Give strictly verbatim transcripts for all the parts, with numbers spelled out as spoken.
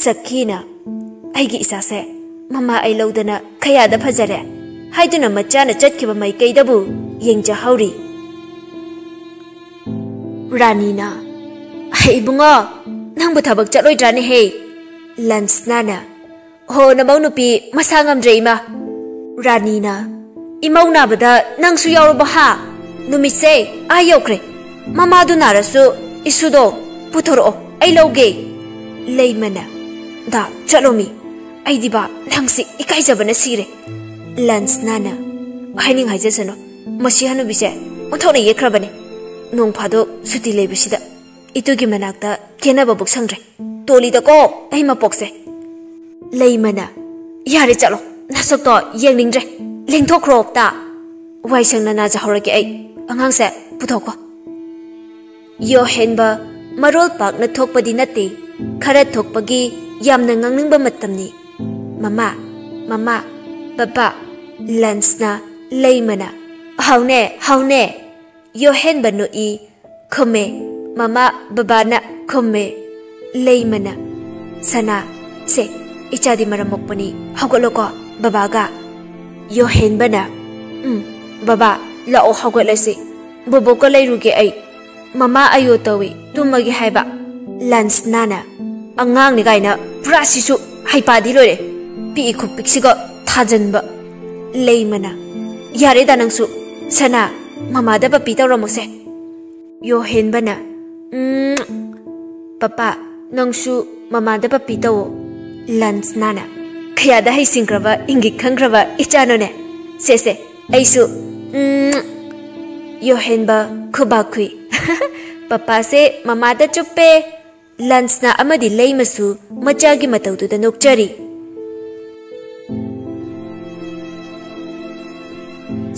ꯁꯈꯤꯅ, "ꯑꯩꯒꯤ ꯏꯆꯥꯁꯦ ꯃꯃꯥ ꯑꯩ ꯂꯧꯗꯅ ꯀꯌꯥꯗ ꯐꯖꯔꯦ" ꯍꯥꯏꯗꯨꯅ ꯃꯆꯥꯅ ꯆꯠꯈꯤꯕ ꯃꯥꯏꯀꯩꯗꯕꯨ ꯌꯦꯡꯖꯍꯧꯔꯤ꯫ ꯔꯥꯅꯤꯅ, "ꯍꯦ ꯏꯕꯨꯡꯉꯣ, ꯅꯪꯕꯨ ꯊꯕꯛ ꯆꯠꯂꯣꯏꯗ꯭ꯔꯥꯅꯦꯍꯦ?" ꯂꯟꯁꯅꯥꯅ, "ꯍꯣ, ꯅꯃꯧ ꯅꯨꯄꯤ ꯃꯁꯥ ꯉꯝꯗ꯭ꯔꯦ, ꯏꯃꯥ꯫" ꯔꯥꯅꯤꯅ, "ꯏꯃꯧ ꯅꯥꯕꯗ ꯅꯪꯁꯨ ꯌꯥꯎꯔꯕ ꯍꯥ? ꯅꯨꯃꯤꯠꯁꯦ ꯑꯥ ꯌꯧꯈ꯭ꯔꯦ꯫ ꯃꯃꯥꯗꯨ ꯅꯥꯔꯁꯨ ꯏꯁꯨꯗꯣ ꯄꯨꯊꯣꯔꯛꯑꯣ, ꯑꯩ ꯂꯧꯒꯦ꯫" ꯂꯩꯃꯅ, "ꯗꯥ, ꯆꯠꯂꯣꯃꯤ꯫ ꯑꯩꯗꯤꯕ ꯅꯪꯁꯤ ꯏꯀꯥꯏꯖꯕꯅ ꯁꯤꯔꯦ꯫" ꯂꯟꯁꯅꯥꯅ, "ꯍꯥꯏꯅꯤꯡ ꯍꯥꯏꯖꯁꯅꯨ, ꯃꯁꯤ ꯍꯅꯨꯕꯤꯁꯦ ꯑꯣꯟꯊꯣꯛꯅ ꯌꯦꯠꯈ꯭ꯔꯕꯅꯤ꯫ ꯅꯣꯡ ꯐꯥꯗꯣꯛ ꯁꯨꯇꯤ ꯂꯩꯕꯁꯤꯗ ꯏꯇꯨꯒꯤ ꯃꯅꯥꯛꯇ ꯀꯦꯅꯕꯕꯨ ꯁꯪꯗ꯭ꯔꯦ꯫ ꯇꯣꯂꯤꯗꯀꯣ ꯑꯩ ꯃꯄꯣꯛꯁꯦ꯫" ꯂꯩꯃꯅ, "ꯌꯥꯔꯦ, ꯆꯠꯂꯣ, ꯅꯁꯛꯇꯣ ꯌꯦꯡꯅꯤꯡꯗ꯭ꯔꯦ꯫ ꯂꯦꯡꯊꯣꯛꯈ꯭ꯔꯣ ꯑꯝꯇ꯫ ꯋꯥꯏ ꯁꯪꯅ ꯅꯥꯖꯍꯧꯔꯒꯦ ꯑꯩ꯫ ꯑꯉꯥꯡꯁꯦ ꯄꯨꯊꯣꯛꯈꯣ꯫" ꯌꯣꯍꯦꯟꯕ ꯃꯔꯣꯜ ꯄꯥꯛꯅ ꯊꯣꯛꯄꯗꯤ ꯅꯠꯇꯦ, ꯈꯔ ꯊꯣꯛꯄꯒꯤ ꯌꯥꯝꯅ ꯉꯥꯡꯅꯤꯡꯕ ꯃꯇꯝꯅꯤ꯫ "ꯃꯃꯥ, ꯃꯃꯥ, ꯕꯕꯥ꯫" ꯂꯟꯁꯅ, ꯂꯩꯃꯅ, "ꯍꯥꯎꯅꯦ, ꯍꯥꯎꯅꯦ꯫" ꯌꯣꯍꯦꯟꯕ ꯅꯣꯛꯏ, ꯈꯨꯝꯃꯦ꯫ ꯃꯃꯥ ꯕꯕꯥꯅ ꯈꯨꯝꯃꯦ꯫ ꯂꯩꯃꯅ, "ꯁꯅꯥ, ꯁꯦ, ꯏꯆꯥꯗꯤ ꯃꯔꯝ ꯃꯣꯛꯄꯅꯤ, ꯍꯧꯒꯠꯂꯣꯀꯣ ꯕꯕꯥꯒ꯫" ꯌꯣꯍꯦꯟꯕꯅ, "ꯎꯝ, ꯕꯕꯥ, ꯂꯥꯛꯑꯣ, ꯍꯧꯒꯠꯂꯁꯤ꯫ ꯕꯣꯕꯣꯛꯀ ꯂꯩꯔꯨꯒꯦ ꯑꯩ꯫ ꯃꯃꯥ ꯑꯌꯣ ꯇꯧꯏ, ꯇꯨꯝꯃꯒꯦ ꯍꯥꯏꯕ꯫" ꯂꯟꯁꯅꯥꯅ, "ꯑꯉꯥꯡꯅꯤ ꯀꯥꯏꯅ ꯄꯨꯔꯥ ꯁꯤꯁꯨ ꯍꯩꯄꯥꯗꯤ ꯂꯣꯏꯔꯦ꯫ ꯄꯤꯛꯏ ꯈꯨꯄꯤꯛꯁꯤꯒ ꯊꯥꯖꯟꯕ꯫" ꯂꯩꯃꯅ, "ꯌꯥꯔꯦꯗ ꯅꯪꯁꯨ꯫ ꯁꯅꯥ, ꯃꯃꯥꯗ ꯄꯞꯄꯤ ꯇꯧꯔꯝꯃꯨꯁꯦ꯫" ꯌꯣꯍꯦꯟꯕꯅ, "ꯎꯝ, ꯄꯄꯥ, ꯅꯪꯁꯨ ꯃꯃꯥꯗ ꯄꯞꯄꯤ ꯇꯧꯑꯣ꯫" ꯂꯟꯁꯅꯥꯅ, "ꯈꯌꯥꯗ ꯍꯩꯁꯤꯡꯈ꯭ꯔꯕ, ꯏꯪꯒꯤꯠ ꯈꯪꯈ꯭ꯔꯕ ꯏꯆꯥꯅꯣꯅꯦ꯫ ꯁꯦ, ꯁꯦ, ꯑꯩꯁꯨ, ꯎꯝ꯫" ꯌꯣꯍꯦꯟꯕ ꯈꯨꯕꯥꯛ ꯈꯨꯏ꯫ "ꯄꯄꯥꯁꯦ ꯃꯃꯥꯗ ꯆꯨꯞꯄꯦ꯫" ꯂꯟꯁꯅꯥ ꯑꯃꯗꯤ ꯂꯩꯃꯁꯨ ꯃꯆꯥꯒꯤ ꯃꯇꯧꯗꯨꯗ ꯅꯣꯛꯆꯔꯤ꯫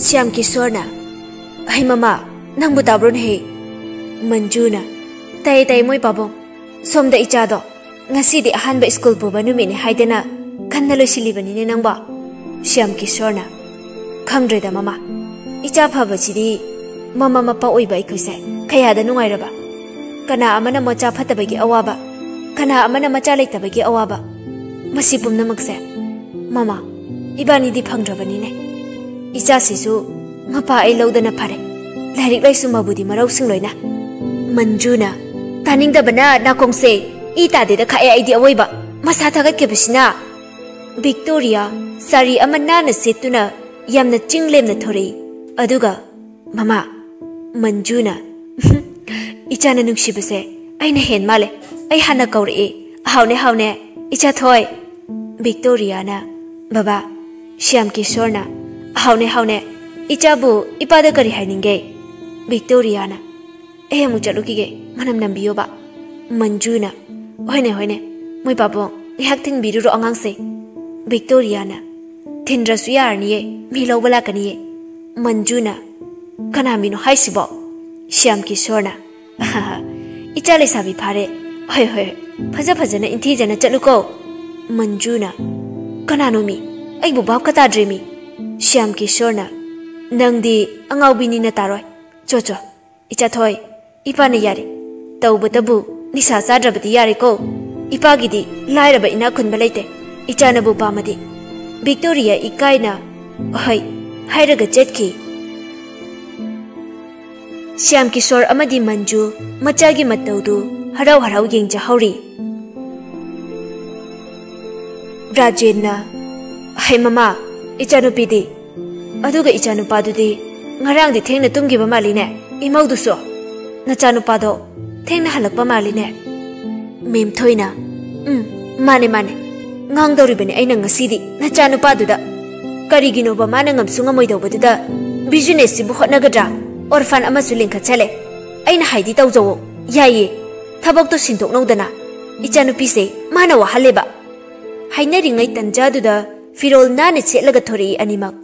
ꯁ꯭ꯌꯥꯝ ꯀꯤꯁꯣꯔꯅ, "ꯍꯩ ꯃꯃꯥ, ꯅꯪꯕꯨ ꯇꯥꯕ꯭ꯔꯣꯅꯦꯍꯦ?" ꯃꯟꯖꯨꯅ, "ꯇꯥꯏꯌꯦ, ꯇꯥꯏꯌꯦ, ꯃꯣꯏ ꯄꯥꯕꯨꯡ꯫ ꯁꯣꯝꯗ ꯏꯆꯥꯗꯣ ꯉꯁꯤꯗꯤ ꯑꯍꯥꯟꯕ ꯁ꯭ꯀꯨꯜ ꯄꯨꯕ ꯅꯨꯃꯤꯠꯅꯦ ꯍꯥꯏꯗꯅ ꯈꯟꯅ ꯂꯣꯏꯁꯤꯜꯂꯤꯕꯅꯤꯅꯦ ꯅꯪꯕꯣ?" ꯁ꯭ꯌꯥꯝ ꯀꯤꯁꯣꯔꯅ, "ꯈꯪꯗ꯭ꯔꯦꯗ ꯃꯃꯥ, ꯏꯆꯥ ꯐꯕꯁꯤꯗꯤ ꯃꯃꯥ ꯃꯄꯥ ꯑꯣꯏꯕ ꯑꯩꯈꯣꯏꯁꯦ ꯀꯌꯥꯗ ꯅꯨꯡꯉꯥꯏꯔꯕ꯫ ꯀꯅꯥ ꯑꯃꯅ ꯃꯆꯥ ꯐꯠꯇꯕꯒꯤ ꯑꯋꯥꯕ, ꯀꯅꯥ ꯑꯃꯅ ꯃꯆꯥ ꯂꯩꯇꯕꯒꯤ ꯑꯋꯥꯕ, ꯃꯁꯤ ꯄꯨꯝꯅꯃꯛꯁꯦ ꯃꯃꯥ, ꯏꯕꯥꯅꯤꯗꯤ ꯐꯪꯗ꯭ꯔꯕꯅꯤꯅꯦ꯫ ꯏꯆꯥꯁꯤꯁꯨ ꯃꯄꯥ ꯑꯩ ꯂꯧꯗꯅ ꯐꯔꯦ꯫ ꯂꯥꯏꯔꯤꯛ ꯂꯥꯏꯁꯨ ꯃꯕꯨꯗꯤ ꯃꯔꯧꯁꯤꯡ ꯂꯣꯏꯅ꯫" ꯃꯟꯖꯨꯅ, "ꯇꯥꯅꯤꯡꯗꯕꯅ ꯅꯥꯀꯣꯡꯁꯦ ꯏ ꯇꯥꯗꯦꯗ ꯈꯥꯛꯑꯦ ꯑꯩꯗꯤ ꯑꯋꯣꯏꯕ꯫ ꯃꯁꯥ ꯊꯥꯒꯠꯈꯤꯕꯁꯤꯅ꯫" ꯚꯤꯛꯇꯣꯔꯤꯌꯥ ꯁꯥꯔꯤ ꯑꯃ ꯅꯥꯟꯅ ꯁꯦꯠꯇꯨꯅ ꯌꯥꯝꯅ ꯆꯤꯡ ꯂꯦꯝꯅ ꯊꯣꯔꯛꯏ꯫ ꯑꯗꯨꯒ, "ꯃꯃꯥ," ꯃꯟꯖꯨꯅ, "ꯏꯆꯥꯅ ꯅꯨꯡꯁꯤꯕꯁꯦ ꯑꯩꯅ ꯍꯦꯟ ꯃꯥꯜꯂꯦ꯫ ꯑꯩ ꯍꯥꯟꯅ ꯀꯧꯔꯛꯑꯦ꯫ ꯍꯥꯎꯅꯦ, ꯍꯥꯎꯅꯦ, ꯏꯆꯥ ꯊꯣꯏ꯫" ꯚꯤꯛꯇꯣꯔꯤꯌꯥꯅ, "ꯕꯕꯥ," ꯁ꯭ꯌꯥꯝ ꯀꯤꯁꯣꯔꯅ, "ꯍꯥꯎꯅꯦ, ꯍꯥꯎꯅꯦ, ꯏꯆꯥꯕꯨ ꯏꯄꯥꯗ ꯀꯔꯤ ꯍꯥꯏꯅꯤꯡꯒꯦ?" ꯚꯤꯛꯇꯣꯔꯤꯌꯥꯅ, "ꯑꯩ ꯑꯃꯨꯛ ꯆꯠꯂꯨꯈꯤꯒꯦ, ꯃꯅꯝ ꯅꯝꯕꯤꯌꯣꯕ꯫" ꯃꯟꯖꯨꯅ, "ꯍꯣꯏꯅꯦ, ꯍꯣꯏꯅꯦ, ꯃꯣꯏ ꯄꯥꯕꯨꯡ, ꯉꯥꯏꯍꯥꯛ ꯊꯤꯟꯕꯤꯔꯨꯔꯣ ꯑꯉꯥꯡꯁꯦ꯫" ꯚꯤꯛꯇꯣꯔꯤꯌꯥꯅ, "ꯊꯤꯟꯗ꯭ꯔꯁꯨ ꯌꯥꯔꯅꯤꯌꯦ, ꯃꯤ ꯂꯧꯕ ꯂꯥꯛꯀꯅꯤꯌꯦ꯫" ꯃꯟꯖꯨꯅ, "ꯀꯅꯥ ꯃꯤꯅꯣ ꯍꯥꯏꯁꯤꯕꯣ?" ꯁ꯭ꯌꯥꯝ ꯀꯤꯁꯣꯔꯅ, "ꯏꯆꯥ ꯂꯩꯁꯥꯕꯤ ꯐꯥꯔꯦ꯫ ꯍꯣꯏ, ꯍꯣꯏ, ꯍꯣꯏ, ꯐꯖ ꯐꯖꯅ ꯏꯟꯊꯤꯖꯅ ꯆꯠꯂꯨꯀꯣ꯫" ꯃꯟꯖꯨꯅ, "ꯀꯅꯥꯅꯣ ꯃꯤ? ꯑꯩꯕꯨ ꯚꯥꯞꯀ ꯇꯥꯗ꯭ꯔꯦ ꯃꯤ꯫" ꯁ꯭ꯌꯥꯝ ꯀꯤꯁꯣꯔꯅ, "ꯅꯪꯗꯤ ꯑꯉꯥꯎꯕꯤꯅꯤꯅ ꯇꯥꯔꯣꯏ꯫ ꯆꯣ, ꯆꯣ, ꯏꯆꯥ ꯊꯣꯏ, ꯏꯄꯥꯅ ꯌꯥꯔꯦ꯫ ꯇꯧꯕꯇꯕꯨ ꯅꯤꯁꯥ ꯆꯥꯗ꯭ꯔꯕꯗꯤ ꯌꯥꯔꯦꯀꯣ꯫ ꯏꯄꯥꯒꯤꯗꯤ ꯂꯥꯏꯔꯕ ꯏꯅꯥꯛ ꯈꯨꯟꯕ ꯂꯩꯇꯦ, ꯏꯆꯥꯅꯕꯨ ꯄꯥꯝꯃꯗꯤ꯫" ꯚꯤꯛꯇꯣꯔꯤꯌꯥ ꯏꯀꯥꯏꯅ "ꯍꯣꯏ" ꯍꯥꯏꯔꯒ ꯆꯠꯈꯤ꯫ ꯁ꯭ꯌꯥꯝ ꯀꯤꯁꯣꯔ ꯑꯃꯗꯤ ꯃꯟꯖꯨ ꯃꯆꯥꯒꯤ ꯃꯇꯧꯗꯨ ꯍꯔꯥꯎ ꯍꯔꯥꯎ ꯌꯦꯡꯖꯍꯧꯔꯤ꯫ ꯔꯥꯖꯦꯟꯅ, "ꯍꯩ ꯃꯃꯥ, ꯏꯆꯥꯅꯨꯄꯤꯗꯤ? ꯑꯗꯨꯒ ꯏꯆꯥꯅꯨꯄꯥꯗꯨꯗꯤ ꯉꯔꯥꯡꯗꯤ ꯊꯦꯡꯅ ꯇꯨꯝꯈꯤꯕ ꯃꯥꯜꯂꯤꯅꯦ, ꯏꯃꯧꯗꯨꯁꯨ꯫ ꯅꯆꯥꯅꯨꯄꯥꯗꯣ ꯊꯦꯡꯅ ꯍꯜꯂꯛꯄ ꯃꯥꯜꯂꯤꯅꯦ꯫" ꯃꯦꯝꯊꯣꯏꯅ, "ꯎꯝ, ꯃꯥꯅꯦ, ꯃꯥꯅꯦ꯫ ꯉꯥꯡꯗꯧꯔꯤꯕꯅꯦ ꯑꯩꯅ ꯉꯁꯤꯗꯤ ꯅꯆꯥꯅꯨꯄꯥꯗꯨꯗ꯫ ꯀꯔꯤꯒꯤꯅꯣꯕ ꯃꯥꯅ ꯉꯝꯁꯨ ꯉꯝꯃꯣꯏꯗꯧꯕꯗꯨꯗ ꯕꯤꯖꯤꯅꯦꯁꯁꯤꯕꯨ ꯍꯣꯠꯅꯒꯗ꯭ꯔꯥ? ꯑꯣꯔꯐꯥꯟ ꯑꯃꯁꯨ ꯂꯤꯡꯈꯠꯆꯜꯂꯦ꯫ ꯑꯩꯅ ꯍꯥꯏꯗꯤ ꯇꯧꯖꯧꯋꯣ, ꯌꯥꯏꯌꯦ꯫ ꯊꯕꯛꯇꯣ ꯁꯤꯟꯗꯣꯛꯅꯧꯗꯅ꯫ ꯏꯆꯥꯅꯨꯄꯤꯁꯦ ꯃꯥꯅ ꯋꯥꯍꯜꯂꯦꯕ꯫" ꯍꯥꯏꯅꯔꯤꯉꯩ ꯇꯟꯖꯥꯗꯨꯗ ꯐꯤꯔꯣꯜ ꯅꯥꯟꯅ ꯁꯦꯠꯂꯒ ꯊꯣꯔꯛꯏ ꯑꯅꯤꯃꯛ꯫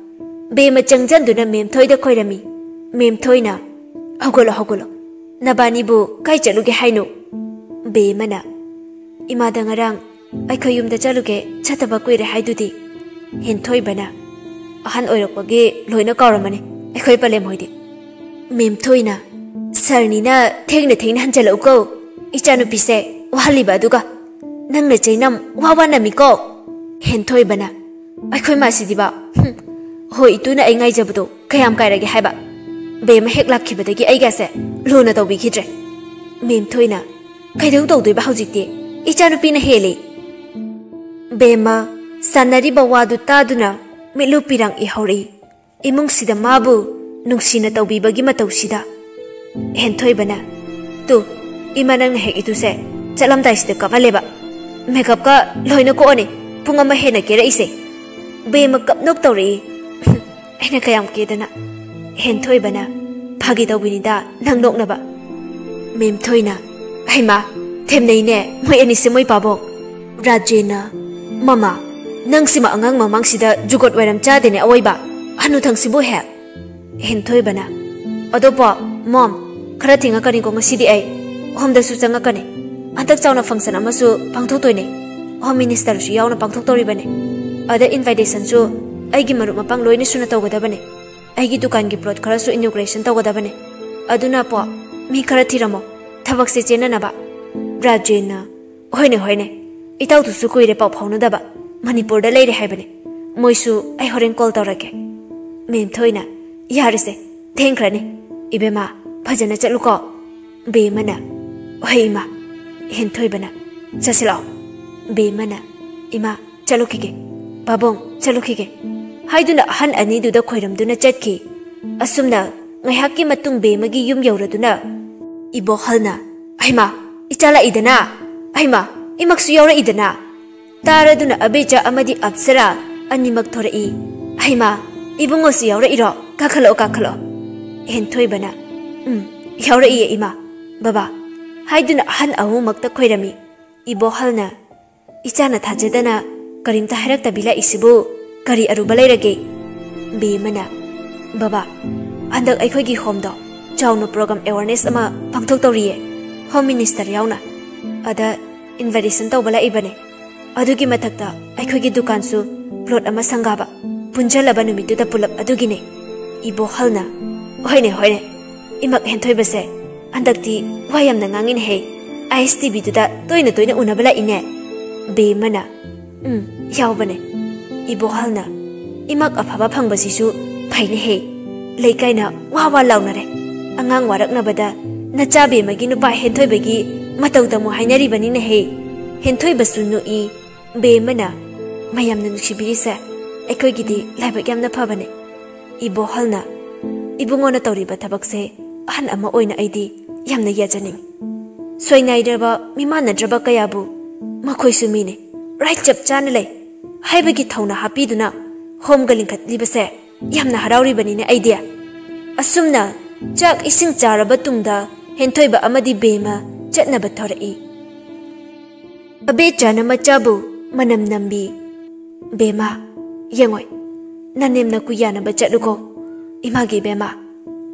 ꯕꯦꯝꯃ ꯆꯪꯖꯟꯗꯨꯅ ꯃꯦꯝꯊꯣꯏꯗ ꯈꯣꯏꯔꯝꯃꯤ꯫ ꯃꯦꯝꯊꯣꯏꯅ, "ꯍꯧꯒꯠꯂꯣ, ꯍꯧꯒꯠꯂꯣ꯫ ꯅꯕꯥꯅꯤꯕꯨ ꯀꯥꯏ ꯆꯠꯂꯨꯒꯦ ꯍꯥꯏꯅꯣ?" ꯕꯦꯝꯃꯅ, "ꯏꯃꯥꯗ ꯉꯔꯥꯡ ꯑꯩꯈꯣꯏ ꯌꯨꯝꯗ ꯆꯠꯂꯨꯒꯦ, ꯆꯠꯇꯕ ꯀꯨꯏꯔꯦ ꯍꯥꯏꯗꯨꯗꯤ?" ꯍꯦꯟꯊꯣꯏꯕꯅ, "ꯑꯍꯟ ꯑꯣꯏꯔꯛꯄꯒꯤ ꯂꯣꯏꯅ ꯀꯥꯎꯔꯝꯃꯅꯤ ꯑꯩꯈꯣꯏ ꯄꯂꯦꯝ ꯍꯣꯏꯗꯤ꯫" ꯃꯦꯝꯊꯣꯏꯅ, "ꯁꯥꯔꯅꯤꯅ ꯊꯦꯡꯅ ꯊꯦꯡꯅ ꯍꯟꯖꯜꯂꯛꯎꯀꯣ, ꯏꯆꯥꯅꯨꯄꯤꯁꯦ ꯋꯥꯍꯜꯂꯤꯕ ꯑꯗꯨꯒ꯫ ꯅꯪꯅ ꯆꯩꯅꯝ ꯋꯥ ꯋꯥ ꯅꯝꯃꯤꯀꯣ꯫" ꯍꯦꯟꯊꯣꯏꯕꯅ, "ꯑꯩꯈꯣꯏ ꯃꯥꯁꯤꯗꯤꯕ, ꯍꯨꯝ, ꯍꯣꯏ, ꯏꯇꯨꯅ ꯑꯩ ꯉꯥꯏꯖꯕꯗꯣ ꯀꯌꯥꯝ ꯀꯥꯏꯔꯒꯦ ꯍꯥꯏꯕ? ꯕꯦꯝꯃ ꯍꯦꯛ ꯂꯥꯛꯈꯤꯕꯗꯒꯤ ꯑꯩꯒꯁꯦ ꯂꯨꯅ ꯇꯧꯕꯤꯈꯤꯗ꯭ꯔꯦ꯫" ꯃꯦꯝꯊꯣꯏꯅ, "ꯀꯩꯗꯧ ꯇꯧꯗꯣꯏꯕ ꯍꯧꯖꯤꯛꯇꯤ? ꯏꯆꯥꯅꯨꯄꯤꯅ ꯍꯦꯜꯂꯤ꯫" ꯕꯦꯝꯃ ꯁꯥꯟꯅꯔꯤꯕ ꯋꯥꯗꯨ ꯇꯥꯗꯨꯅ ꯃꯤꯠꯂꯨ ꯄꯤꯔꯥꯡ ꯏꯍꯧꯔꯛꯏ꯫ ꯏꯃꯨꯡꯁꯤꯗ ꯃꯥꯕꯨ ꯅꯨꯡꯁꯤꯅ ꯇꯧꯕꯤꯕꯒꯤ ꯃꯇꯧꯁꯤꯗ꯫ ꯍꯦꯟꯊꯣꯏꯕꯅ, "ꯇꯨ, ꯏꯃꯥ, ꯅꯪꯅ ꯍꯦꯛ ꯏꯇꯨꯁꯦ ꯆꯠꯂꯝꯗꯥꯏꯁꯤꯗ ꯀꯞꯍꯜꯂꯦꯕ꯫ ꯃꯦꯀꯞꯀ ꯂꯣꯏꯅ ꯀꯣꯛꯑꯅꯤ, ꯄꯨꯡ ꯑꯃ ꯍꯦꯟꯅ ꯀꯦꯔꯛꯏꯁꯦ꯫" ꯕꯦꯝꯃ ꯀꯞꯅꯣꯛ ꯇꯧꯔꯛꯏ꯫ "ꯑꯩꯅ ꯀꯌꯥꯝ ꯀꯦꯗꯅ?" ꯍꯦꯟꯊꯣꯏꯕꯅ, "ꯐꯥꯒꯤ ꯇꯧꯕꯤꯅꯤꯗ, ꯅꯪ ꯅꯣꯛꯅꯕ꯫" ꯃꯦꯝꯊꯣꯏꯅ, "ꯍꯩꯃꯥ, ꯊꯦꯝꯅꯩꯅꯦ ꯃꯣꯏ ꯑꯅꯤꯁꯦ ꯃꯣꯏ ꯄꯥꯕꯣꯛ꯫" ꯔꯥꯖꯦꯟꯅ, "ꯃꯃꯥ, ꯅꯪꯁꯤꯃ ꯑꯉꯥꯡ ꯃꯃꯥꯡꯁꯤꯗ ꯖꯨꯒꯣꯠ ꯋꯥꯏꯔꯝ ꯆꯥꯗꯦꯅꯦ ꯑꯋꯣꯏꯕ꯫ ꯍꯅꯨꯊꯪꯁꯤꯕꯨ ꯍꯦꯛ꯫" ꯍꯦꯟꯊꯣꯏꯕꯅ, "ꯑꯗꯣ ꯄꯣ, ꯃꯣꯝ, ꯈꯔ ꯊꯦꯡꯉꯛꯀꯅꯤꯀꯣ ꯉꯁꯤꯗꯤ ꯑꯩ꯫ ꯍꯣꯝꯗꯁꯨ ꯆꯪꯉꯛꯀꯅꯤ꯫ ꯍꯟꯗꯛ ꯆꯥꯎꯅ ꯐꯪꯁꯟ ꯑꯃꯁꯨ ꯄꯥꯡꯊꯣꯛꯇꯣꯏꯅꯦ꯫ ꯍꯣꯝ ꯃꯤꯅꯤꯁꯇꯔꯁꯨ ꯌꯥꯎꯅ ꯄꯥꯡꯊꯣꯛꯇꯧꯔꯤꯕꯅꯦ꯫ ꯑꯗ ꯏꯟꯚꯥꯏꯇꯦꯁꯟꯁꯨ ꯑꯩꯒꯤ ꯃꯔꯨꯞ ꯃꯄꯥꯡ ꯂꯣꯏꯅ ꯁꯨꯅ ꯇꯧꯒꯗꯕꯅꯦ꯫ ꯑꯩꯒꯤ ꯗꯨꯀꯥꯟꯒꯤ ꯄ꯭ꯂꯣꯠ ꯈꯔꯁꯨ ꯏꯅꯣꯒ꯭ꯔꯦꯁꯟ ꯇꯧꯒꯗꯕꯅꯦ꯫ ꯑꯗꯨꯅ ꯄꯣ, ꯃꯤ ꯈꯔ ꯊꯤꯔꯝꯃꯣ, ꯊꯕꯛꯁꯦ ꯆꯦꯟꯅꯅꯕ꯫" ꯔꯥꯖꯦꯟꯅ, "ꯍꯣꯏꯅꯦ, ꯍꯣꯏꯅꯦ, ꯏꯇꯥꯎꯗꯨꯁꯨ ꯀꯨꯏꯔꯦ ꯄꯥꯎ ꯐꯥꯎꯅꯗꯕ, ꯃꯅꯤꯄꯨꯔꯗ ꯂꯩꯔꯦ ꯍꯥꯏꯕꯅꯦ꯫ ꯃꯣꯏꯁꯨ ꯑꯩ ꯍꯣꯔꯦꯟ ꯀꯣꯜ ꯇꯧꯔꯛꯀꯦ꯫" ꯃꯦꯝꯊꯣꯏꯅ, "ꯌꯥꯔꯦꯁꯦ, ꯊꯦꯡꯈ꯭ꯔꯅꯤ꯫ ꯏꯕꯦꯝꯃ, ꯐꯖꯅ ꯆꯠꯂꯨꯀꯣ꯫" ꯕꯦꯝꯃꯅ, "ꯍꯣꯏ ꯏꯃꯥ꯫" ꯍꯦꯟꯊꯣꯏꯕꯅ, "ꯆꯠꯁꯤꯜꯂꯛꯑꯣ꯫" ꯕꯦꯝꯃꯅ, "ꯏꯃꯥ, ꯆꯠꯂꯨꯈꯤꯒꯦ꯫ ꯄꯥꯕꯨꯡ, ꯆꯠꯂꯨꯈꯤꯒꯦ" ꯍꯥꯏꯗꯨꯅ ꯑꯍꯟ ꯑꯅꯤꯗꯨꯗ ꯈꯣꯏꯔꯝꯗꯨꯅ ꯆꯠꯈꯤ꯫ ꯑꯁꯨꯝꯅ ꯉꯥꯏꯍꯥꯛꯀꯤ ꯃꯇꯨꯡ ꯕꯦꯝꯃꯒꯤ ꯌꯨꯝ ꯌꯧꯔꯗꯨꯅ ꯏꯕꯣꯍꯜꯅ, "ꯍꯩꯃꯥ, ꯏꯆꯥ ꯂꯥꯛꯏꯗꯅ! ꯍꯩꯃꯥ, ꯏꯃꯛꯁꯨ ꯌꯥꯎꯔꯛꯏꯗꯅ!" ꯇꯥꯔꯗꯨꯅ ꯑꯕꯦꯆꯥ ꯑꯃꯗꯤ ꯑꯞꯁꯔꯥ ꯑꯅꯤꯃꯛ ꯊꯣꯔꯛꯏ꯫ "ꯍꯩꯃꯥ, ꯏꯕꯨꯡꯉꯣꯁꯨ ꯌꯥꯎꯔꯛꯏꯔꯣ? ꯀꯥꯈꯠꯂꯛꯑꯣ, ꯀꯥꯈꯠꯂꯛꯑꯣ꯫" ꯍꯦꯟꯊꯣꯏꯕꯅ, "ꯎꯝ, ꯌꯥꯎꯔꯛꯏꯌꯦ ꯏꯃꯥ, ꯕꯕꯥ" ꯍꯥꯏꯗꯨꯅ ꯑꯍꯟ ꯑꯍꯨꯝꯃꯛꯇ ꯈꯣꯏꯔꯝꯃꯤ꯫ ꯏꯕꯣꯍꯜꯅ, "ꯏꯆꯥꯅ ꯊꯥꯖꯗꯅ ꯀꯔꯤꯝꯇ ꯍꯥꯏꯔꯛꯇꯕꯤ ꯂꯥꯛꯏꯁꯤꯕꯨ ꯀꯔꯤ ꯑꯔꯨꯕ ꯂꯩꯔꯒꯦ?" ꯕꯦꯝꯃꯅ, "ꯕꯕꯥ, ꯍꯟꯗꯛ ꯑꯩꯈꯣꯏꯒꯤ ꯍꯣꯝꯗꯣ ꯆꯥꯎꯅ ꯄ꯭ꯔꯣꯒ꯭ꯔꯥꯝ ꯑꯦꯋꯥꯔꯅꯦꯁ ꯑꯃ ꯄꯥꯡꯊꯣꯛꯇꯧꯔꯤꯌꯦ, ꯍꯣꯝ ꯃꯤꯅꯤꯁꯇꯔ ꯌꯥꯎꯅ꯫ ꯑꯗ ꯏꯟꯚꯥꯏꯇꯦꯁꯟ ꯇꯧꯕ ꯂꯥꯛꯏꯕꯅꯦ꯫ ꯑꯗꯨꯒꯤ ꯃꯊꯛꯇ ꯑꯩꯈꯣꯏꯒꯤ ꯗꯨꯀꯥꯟꯁꯨ ꯄ꯭ꯂꯣꯠ ꯑꯃ ꯁꯪꯒꯥꯕ, ꯄꯨꯟꯁꯤꯜꯂꯕ ꯅꯨꯃꯤꯠꯇꯨꯗ ꯄꯨꯂꯞ ꯑꯗꯨꯒꯤꯅꯦ꯫" ꯏꯕꯣꯍꯜꯅ, "ꯍꯣꯏꯅꯦ, ꯍꯣꯏꯅꯦ, ꯏꯃꯛ ꯍꯦꯟꯊꯣꯏꯕꯁꯦ ꯍꯟꯗꯛꯇꯤ ꯋꯥ ꯌꯥꯝꯅ ꯉꯥꯡꯉꯤꯅꯦꯍꯦ꯫ ꯑꯥꯏ ꯑꯦꯁ ꯇꯤ ꯚꯤꯗꯨꯗ ꯇꯣꯏꯅ ꯇꯣꯏꯅ ꯎꯅꯕ ꯂꯥꯛꯏꯅꯦ꯫" ꯕꯦꯝꯃꯅ, "ꯎꯝ, ꯌꯥꯎꯕꯅꯦ꯫ ꯏꯕꯣꯍꯜꯅ ꯏꯃꯛ ꯑꯐꯕ ꯐꯪꯕꯁꯤꯁꯨ ꯐꯩꯅꯦꯍꯦ꯫ ꯂꯩꯀꯥꯏꯅ ꯋꯥ ꯋꯥ ꯂꯥꯎꯅꯔꯦ꯫ ꯑꯉꯥꯡ ꯋꯥꯔꯛꯅꯕꯗ ꯅꯆꯥ ꯕꯦꯝꯃꯒꯤ ꯅꯨꯄꯥ ꯍꯦꯟꯊꯣꯏꯕꯒꯤ ꯃꯇꯧ ꯇꯝꯃꯨ ꯍꯥꯏꯅꯔꯤꯕꯅꯤꯅꯦꯍꯦ꯫" ꯍꯦꯟꯊꯣꯏꯕꯁꯨ ꯅꯣꯛꯏ꯫ ꯕꯦꯝꯃꯅ, "ꯃꯌꯥꯝꯅ ꯅꯨꯡꯁꯤꯕꯤꯔꯤꯁꯦ ꯑꯩꯈꯣꯏꯒꯤꯗꯤ ꯂꯥꯏꯕꯛ ꯌꯥꯝꯅ ꯐꯕꯅꯦ꯫" ꯏꯕꯣꯍꯜꯅ, "ꯏꯕꯨꯡꯉꯣꯅ ꯇꯧꯔꯤꯕ ꯊꯕꯛꯁꯦ ꯑꯍꯟ ꯑꯃ ꯑꯣꯏꯅ ꯑꯩꯗꯤ ꯌꯥꯝꯅ ꯌꯥꯖꯅꯤꯡꯏ꯫ ꯁꯣꯏꯅꯥꯏꯔꯕ ꯃꯤꯃꯥꯟꯅꯗ꯭ꯔꯕ ꯀꯌꯥꯕꯨ ꯃꯈꯣꯏꯁꯨ ꯃꯤꯅꯤ, ꯔꯥꯏꯠ ꯆꯞ ꯆꯥꯅ ꯂꯩ ꯍꯥꯏꯕꯒꯤ ꯊꯧꯅꯥ ꯍꯥꯞꯄꯤꯗꯨꯅ ꯍꯣꯝꯒ ꯂꯤꯡꯈꯠꯂꯤꯕꯁꯦ ꯌꯥꯝꯅ ꯍꯔꯥꯎꯔꯤꯕꯅꯤꯅꯦ ꯑꯩꯗꯤ꯫" ꯑꯁꯨꯝꯅ ꯆꯥꯛ ꯏꯁꯤꯡ ꯆꯥꯔꯕ ꯇꯨꯡꯗ ꯍꯦꯟꯊꯣꯏꯕ ꯑꯃꯗꯤ ꯕꯦꯝꯃ ꯆꯠꯅꯕ ꯇꯧꯔꯛꯏ꯫ ꯑꯕꯦꯆꯥꯅ ꯃꯆꯥꯕꯨ ꯃꯅꯝ ꯅꯝꯕꯤ꯫ "ꯕꯦꯝꯃ, ꯌꯦꯡꯉꯣꯏ, ꯅꯅꯦꯝ ꯅꯀꯨ ꯌꯥꯅꯕ ꯆꯠꯂꯨꯀꯣ꯫ ꯏꯃꯥꯒꯤ ꯕꯦꯝꯃ,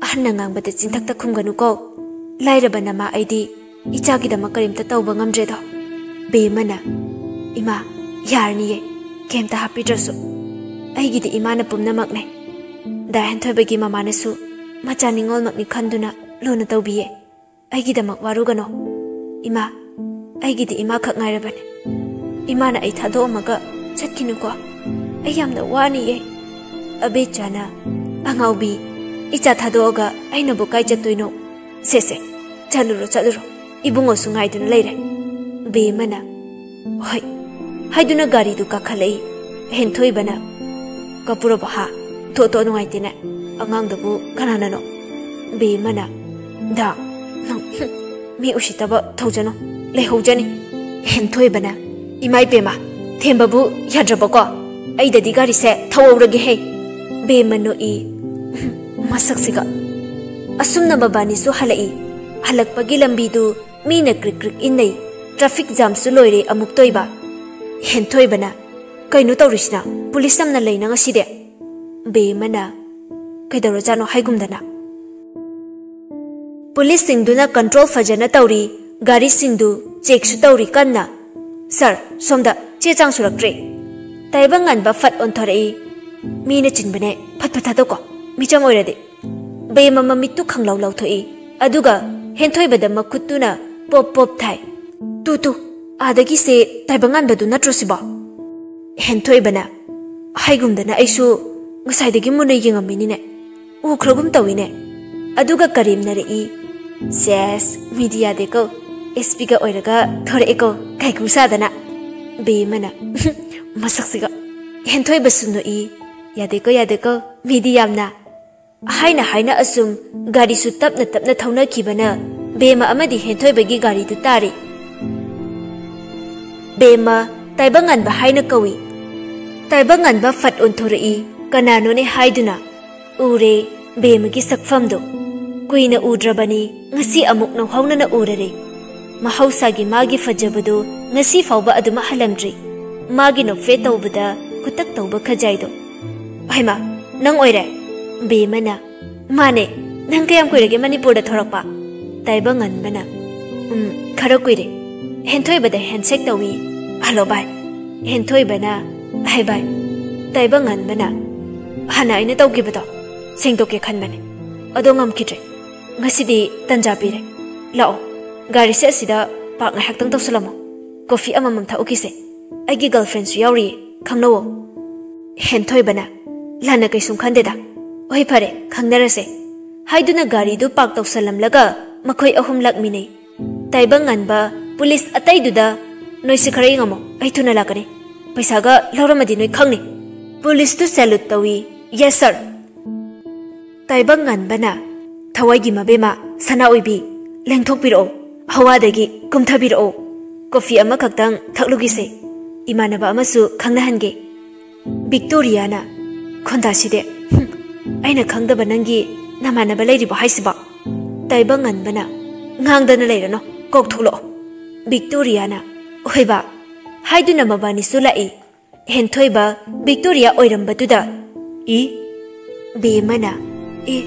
ꯑꯍꯟꯅ ꯉꯥꯡꯕꯗ ꯆꯤꯟꯊꯛꯇ ꯈꯨꯝꯒꯅꯨꯀꯣ꯫ ꯂꯥꯏꯔꯕ ꯅꯃꯥ ꯑꯩꯗꯤ ꯏꯆꯥꯒꯤꯗꯃꯛ ꯀꯔꯤꯝꯇ ꯇꯧꯕ ꯉꯝꯗ꯭ꯔꯦꯗꯣ꯫" ꯕꯦꯝꯃꯅ, "ꯏꯃꯥ, ꯌꯥꯔꯅꯤꯌꯦ, ꯀꯩꯝꯇ ꯍꯥꯞꯄꯤꯗ꯭ꯔꯁꯨ꯫ ꯑꯩꯒꯤꯗꯤ ꯏꯃꯥꯅ ꯄꯨꯝꯅꯃꯛꯅꯦ꯫ ꯗꯥ ꯍꯦꯟꯊꯣꯏꯕꯒꯤ ꯃꯃꯥꯅꯁꯨ ꯃꯆꯥ ꯅꯤꯉꯣꯜꯃꯛꯅꯤ ꯈꯟꯗꯨꯅ ꯂꯨꯅ ꯇꯧꯕꯤꯌꯦ꯫ ꯑꯩꯒꯤꯗꯃꯛ ꯋꯥꯔꯨꯒꯅꯣ꯫ ꯏꯃꯥ, ꯑꯩꯒꯤꯗꯤ ꯏꯃꯥ ꯈꯛ ꯉꯥꯏꯔꯕꯅꯦ꯫ ꯏꯃꯥꯅ ꯑꯩ ꯊꯥꯗꯣꯛꯑꯝꯃꯒ ꯆꯠꯈꯤꯅꯨꯀꯣ꯫ ꯑꯩ ꯌꯥꯝꯅ ꯋꯥꯅꯤꯌꯦ꯫" ꯑꯕꯦꯆꯥꯅ, "ꯑꯉꯥꯎꯕꯤ, ꯏꯆꯥ ꯊꯥꯗꯣꯛꯑꯒ ꯑꯩꯅꯕꯨ ꯀꯥꯏ ꯆꯠꯇꯣꯏꯅꯣ? ꯁꯦ, ꯁꯦ, ꯆꯠꯂꯨꯔꯣ, ꯆꯠꯂꯨꯔꯣ꯫ ꯏꯕꯨꯡꯉꯣꯁꯨ ꯉꯥꯏꯗꯨꯅ ꯂꯩꯔꯦ꯫" ꯕꯦꯝꯃꯅ, "ꯍꯣꯏ" ꯍꯥꯏꯗꯨꯅ ꯒꯥꯔꯤꯗꯨ ꯀꯥꯈꯠꯂꯛꯏ꯫ ꯍꯦꯟꯊꯣꯏꯕꯅ, "ꯀꯞꯄꯨꯔꯕꯣ ꯍꯥ? ꯊꯣꯛ, ꯊꯣꯛ, ꯅꯨꯡꯉꯥꯏꯇꯦꯅꯦ꯫ ꯑꯉꯥꯡꯗꯨꯕꯨ ꯀꯅꯥꯅꯅꯣ?" ꯕꯦꯝꯃꯅ, "ꯗꯥ, ꯅꯪ, ꯍꯨꯝ, ꯃꯤ ꯎꯁꯤꯠꯇꯕ ꯊꯧꯖꯅꯨ, ꯂꯩꯍꯧꯖꯅꯤ꯫" ꯍꯦꯟꯊꯣꯏꯕꯅ, "ꯏꯃꯥ ꯏꯕꯦꯝꯃ, ꯊꯦꯝꯕꯕꯨ ꯌꯥꯗ꯭ꯔꯕꯀꯣ? ꯑꯩꯗꯗꯤ ꯒꯥꯔꯤꯁꯦ ꯊꯧꯍꯧꯔꯒꯦꯍꯦ꯫" ꯕꯦꯝꯃ ꯅꯣꯛꯏ, "ꯍꯨꯝ, ꯃꯁꯛꯁꯤꯒ꯫" ꯑꯁꯨꯝꯅ ꯃꯕꯥꯅꯤꯁꯨ ꯍꯜꯂꯛꯏ꯫ ꯍꯜꯂꯛꯄꯒꯤ ꯂꯝꯕꯤꯗꯨ ꯃꯤꯅ ꯀ꯭ꯔꯤꯛ ꯀ꯭ꯔꯤꯛ ꯏꯟꯅꯩ꯫ ꯇ꯭ꯔꯥꯐꯤꯛ ꯖꯥꯝꯁꯨ ꯂꯣꯏꯔꯦ ꯑꯃꯨꯛꯇꯣꯏꯕ꯫ ꯍꯦꯟꯊꯣꯏꯕꯅ, "ꯀꯩꯅꯣ ꯇꯧꯔꯤꯁꯤꯅ? ꯄꯨꯂꯤꯁ ꯌꯥꯝꯅ ꯂꯩꯅ ꯉꯁꯤꯗꯤ?" ꯕꯦꯝꯃꯅ, "ꯀꯩꯗꯧꯔꯖꯥꯠꯅꯣ?" ꯍꯥꯏꯒꯨꯝꯗꯅ꯫ "ꯄꯨꯂꯤꯁꯁꯤꯡꯗꯨꯅ ꯀꯟꯇ꯭ꯔꯣꯜ ꯐꯖꯅ ꯇꯧꯔꯤ, ꯒꯥꯔꯤꯁꯤꯡꯗꯨ ꯆꯦꯛꯁꯨ ꯇꯧꯔꯤ ꯀꯟꯅ꯫ ꯁꯥꯔ, ꯁꯣꯝꯗ ꯆꯦ ꯆꯥꯡ ꯁꯨꯔꯛꯇ꯭ꯔꯤ꯫" ꯇꯥꯏꯕꯪꯉꯥꯟꯕ ꯐꯠ ꯑꯣꯟꯊꯣꯔꯛꯏ꯫ "ꯃꯤꯅ ꯆꯤꯟꯕꯅꯦ, ꯐꯠ ꯐꯠ ꯊꯥꯗꯣꯛꯀꯣ, ꯃꯤꯆꯝ ꯑꯣꯏꯔꯗꯤ꯫" ꯕꯦꯝꯃ ꯃꯃꯤꯠꯇꯨ ꯈꯪꯂꯧ ꯂꯧꯊꯣꯛꯏ꯫ ꯑꯗꯨꯒ ꯍꯦꯟꯊꯣꯏꯕꯗ ꯃꯈꯨꯠꯇꯨꯅ ꯄꯣꯞ ꯄꯣꯞ ꯊꯥꯏ꯫ "ꯇꯨ ꯇꯨ, ꯑꯥꯗꯒꯤꯁꯦ ꯇꯥꯏꯕꯪꯉꯥꯟꯕꯗꯨ ꯅꯠꯇ꯭ꯔꯣ ꯁꯤꯕꯣ?" ꯍꯦꯟꯊꯣꯏꯕꯅ, "ꯍꯥꯏꯒꯨꯝꯗꯅ ꯑꯩꯁꯨ ꯉꯁꯥꯏꯗꯒꯤ ꯃꯨꯟꯅ ꯌꯦꯡꯉꯝꯃꯤꯅꯤꯅꯦ, ꯎꯈ꯭ꯔꯒꯨꯝ ꯇꯧꯏꯅꯦ꯫" ꯑꯗꯨꯒ ꯀꯔꯦꯝꯅꯔꯛꯏ꯫ "ꯁꯦꯁ, ꯃꯤꯗꯤ ꯌꯥꯗꯦꯀꯣ, ꯑꯦꯁ ꯄꯤꯒ ꯑꯣꯏꯔꯒ ꯊꯣꯔꯛꯑꯦꯀꯣ, ꯀꯥꯏꯀꯨ ꯁꯥꯗꯅ꯫" ꯕꯦꯝꯃꯅ, "ꯃꯁꯛꯁꯤꯒ꯫" ꯍꯦꯟꯊꯣꯏꯕꯁꯨ ꯅꯣꯛꯏ꯫ "ꯌꯥꯗꯦꯀꯣ, ꯌꯥꯗꯦꯀꯣ, ꯃꯤꯗꯤ ꯌꯥꯝꯅ꯫" ꯍꯥꯏꯅ ꯍꯥꯏꯅ ꯑꯁꯨꯝ ꯒꯥꯔꯤꯁꯨ ꯇꯞꯅ ꯇꯞꯅ ꯊꯧꯅꯈꯤꯕꯅ ꯕꯦꯝꯃ ꯑꯃꯗꯤ ꯍꯦꯟꯊꯣꯏꯕꯒꯤ ꯒꯥꯔꯤꯗꯨ ꯇꯥꯔꯤ꯫ "ꯕꯦꯝꯃ, ꯇꯥꯏꯕꯪꯉꯥꯟꯕ ꯍꯥꯏꯅ ꯀꯧꯏ꯫" ꯇꯥꯏꯕꯪꯉꯥꯟꯕ ꯐꯠ ꯑꯣꯟꯊꯣꯔꯛꯏ꯫ "ꯀꯅꯥꯅꯣꯅꯦ?" ꯍꯥꯏꯗꯨꯅ꯫ ꯎꯔꯦ ꯕꯦꯝꯃꯒꯤ ꯁꯛꯐꯝꯗꯣ꯫ ꯀꯨꯏꯅ ꯎꯗ꯭ꯔꯕꯅꯤ, ꯉꯁꯤ ꯑꯃꯨꯛ ꯅꯧꯍꯧꯅꯅ ꯎꯔꯔꯦ꯫ ꯃꯍꯧꯁꯥꯒꯤ ꯃꯥꯒꯤ ꯐꯖꯕꯗꯨ ꯉꯁꯤ ꯐꯥꯎꯕ ꯑꯗꯨꯃꯛ ꯍꯜꯂꯝꯗ꯭ꯔꯤ꯫ ꯃꯥꯒꯤ ꯅꯣꯛꯐꯦ ꯇꯧꯕꯗ ꯈꯨꯇꯛ ꯇꯧꯕ ꯈꯖꯥꯏꯗꯣ꯫ "ꯍꯩꯃꯥ, ꯅꯪ ꯑꯣꯏꯔꯦ?" ꯕꯦꯝꯃꯅ, "ꯃꯥꯅꯦ꯫ ꯅꯪ ꯀꯌꯥꯝ ꯀꯨꯏꯔꯒꯦ ꯃꯅꯤꯄꯨꯔꯗ ꯊꯣꯔꯛꯄ?" ꯇꯥꯏꯕꯪꯉꯥꯟꯕꯅ, "ꯎꯝ, ꯈꯔ ꯀꯨꯏꯔꯦ꯫" ꯍꯦꯟꯊꯣꯏꯕꯗ ꯍꯦꯟꯁꯦꯛ ꯇꯧꯏ꯫ "ꯍꯜꯂꯣ ꯚꯥꯏ꯫" ꯍꯦꯟꯊꯣꯏꯕꯅ, "ꯍꯥꯏ ꯚꯥꯏ꯫" ꯇꯥꯏꯕꯪꯉꯥꯟꯕꯅ, "ꯍꯥꯟꯅ ꯑꯩꯅ ꯇꯧꯈꯤꯕꯗꯣ ꯁꯦꯡꯗꯣꯛꯀꯦ ꯈꯟꯕꯅꯦ, ꯑꯗꯣ ꯉꯝꯈꯤꯗ꯭ꯔꯦ꯫ ꯉꯁꯤꯗꯤ ꯇꯟꯖꯥ ꯄꯤꯔꯦ꯫ ꯂꯥꯛꯑꯣ, ꯒꯥꯔꯤꯁꯦ ꯑꯁꯤꯗ ꯄꯥꯔꯛ ꯉꯥꯏꯍꯥꯛꯇꯪ ꯇꯧꯁꯜꯂꯝꯃꯣ꯫ ꯀꯣꯐꯤ ꯑꯃꯃꯝ ꯊꯛꯎꯈꯤꯁꯦ꯫ ꯑꯩꯒꯤ ꯒꯔꯜꯐ꯭ꯔꯦꯟꯁꯨ ꯌꯥꯎꯔꯤꯌꯦ, ꯈꯪꯅꯧꯋꯣ꯫" ꯍꯦꯟꯊꯣꯏꯕꯅ, "ꯂꯥꯟꯅ ꯀꯩꯁꯨꯝ ꯈꯟꯗꯦꯗ꯫ ꯍꯣꯏ, ꯐꯔꯦ, ꯈꯪꯅꯔꯁꯦ꯫" ꯍꯥꯏꯗꯨꯅ ꯒꯥꯔꯤꯗꯨ ꯄꯥꯔꯛ ꯇꯧꯁꯜꯂꯝꯂꯒ ꯃꯈꯣꯏ ꯑꯍꯨꯝ ꯂꯥꯛꯃꯤꯟꯅꯩ꯫ ꯇꯥꯏꯕꯪꯉꯥꯟꯕ ꯄꯨꯂꯤꯁ ꯑꯇꯩꯗꯨꯗ, "ꯅꯣꯏꯁꯤ ꯈꯔ ꯌꯦꯡꯉꯝꯃꯣ, ꯑꯩ ꯊꯨꯅ ꯂꯥꯛꯀꯅꯤ꯫ ꯄꯩꯁꯥꯒ ꯂꯧꯔꯝꯃꯗꯤ ꯅꯣꯏ ꯈꯪꯅꯤ꯫" ꯄꯨꯂꯤꯁꯇꯨ ꯁꯦꯂꯨꯠ ꯇꯧꯏ꯫ "Yes sir." ꯇꯥꯏꯕꯪꯉꯥꯟꯕꯅ, "ꯊꯋꯥꯏꯒꯤ ꯃꯕꯦꯝꯃ ꯁꯅꯥ ꯑꯣꯏꯕꯤ, ꯂꯦꯡꯊꯣꯛꯄꯤꯔꯛꯑꯣ, ꯍꯋꯥꯗꯒꯤ ꯀꯨꯝꯊꯕꯤꯔꯛꯑꯣ꯫ ꯀꯣꯐꯤ ꯑꯃꯈꯛꯇꯪ ꯊꯛꯂꯨꯒꯤꯁꯦ꯫ ꯏꯃꯥꯟꯅꯕ ꯑꯃꯁꯨ ꯈꯪꯅꯍꯟꯒꯦ꯫" ꯚꯤꯛꯇꯣꯔꯤꯌꯥꯅ, "ꯈꯣꯟꯗꯥꯁꯤꯗꯤ, ꯍꯨꯝ, ꯑꯩꯅ ꯈꯪꯗꯕ ꯅꯪꯒꯤ ꯅꯃꯥꯟꯅꯕ ꯂꯩꯔꯤꯕꯣ ꯍꯥꯏꯁꯤꯕꯣ?" ꯇꯥꯏꯕꯪꯉꯥꯟꯕꯅ, "ꯉꯥꯡꯗꯅ ꯂꯩꯔꯅꯨ, ꯀꯣꯛ ꯊꯣꯛꯂꯛꯑꯣ꯫" ꯚꯤꯛꯇꯣꯔꯤꯌꯥꯅ, "ꯍꯣꯏꯕ꯫" ꯍꯥꯏꯗꯨꯅ ꯃꯕꯥꯅꯤꯁꯨ ꯂꯥꯛꯏ꯫ ꯍꯦꯟꯊꯣꯏꯕ ꯚꯤꯛꯇꯣꯔꯤꯌꯥ ꯑꯣꯏꯔꯝꯕꯗꯨꯗ, ꯏ? ꯕꯦꯃꯅ, "ꯏ,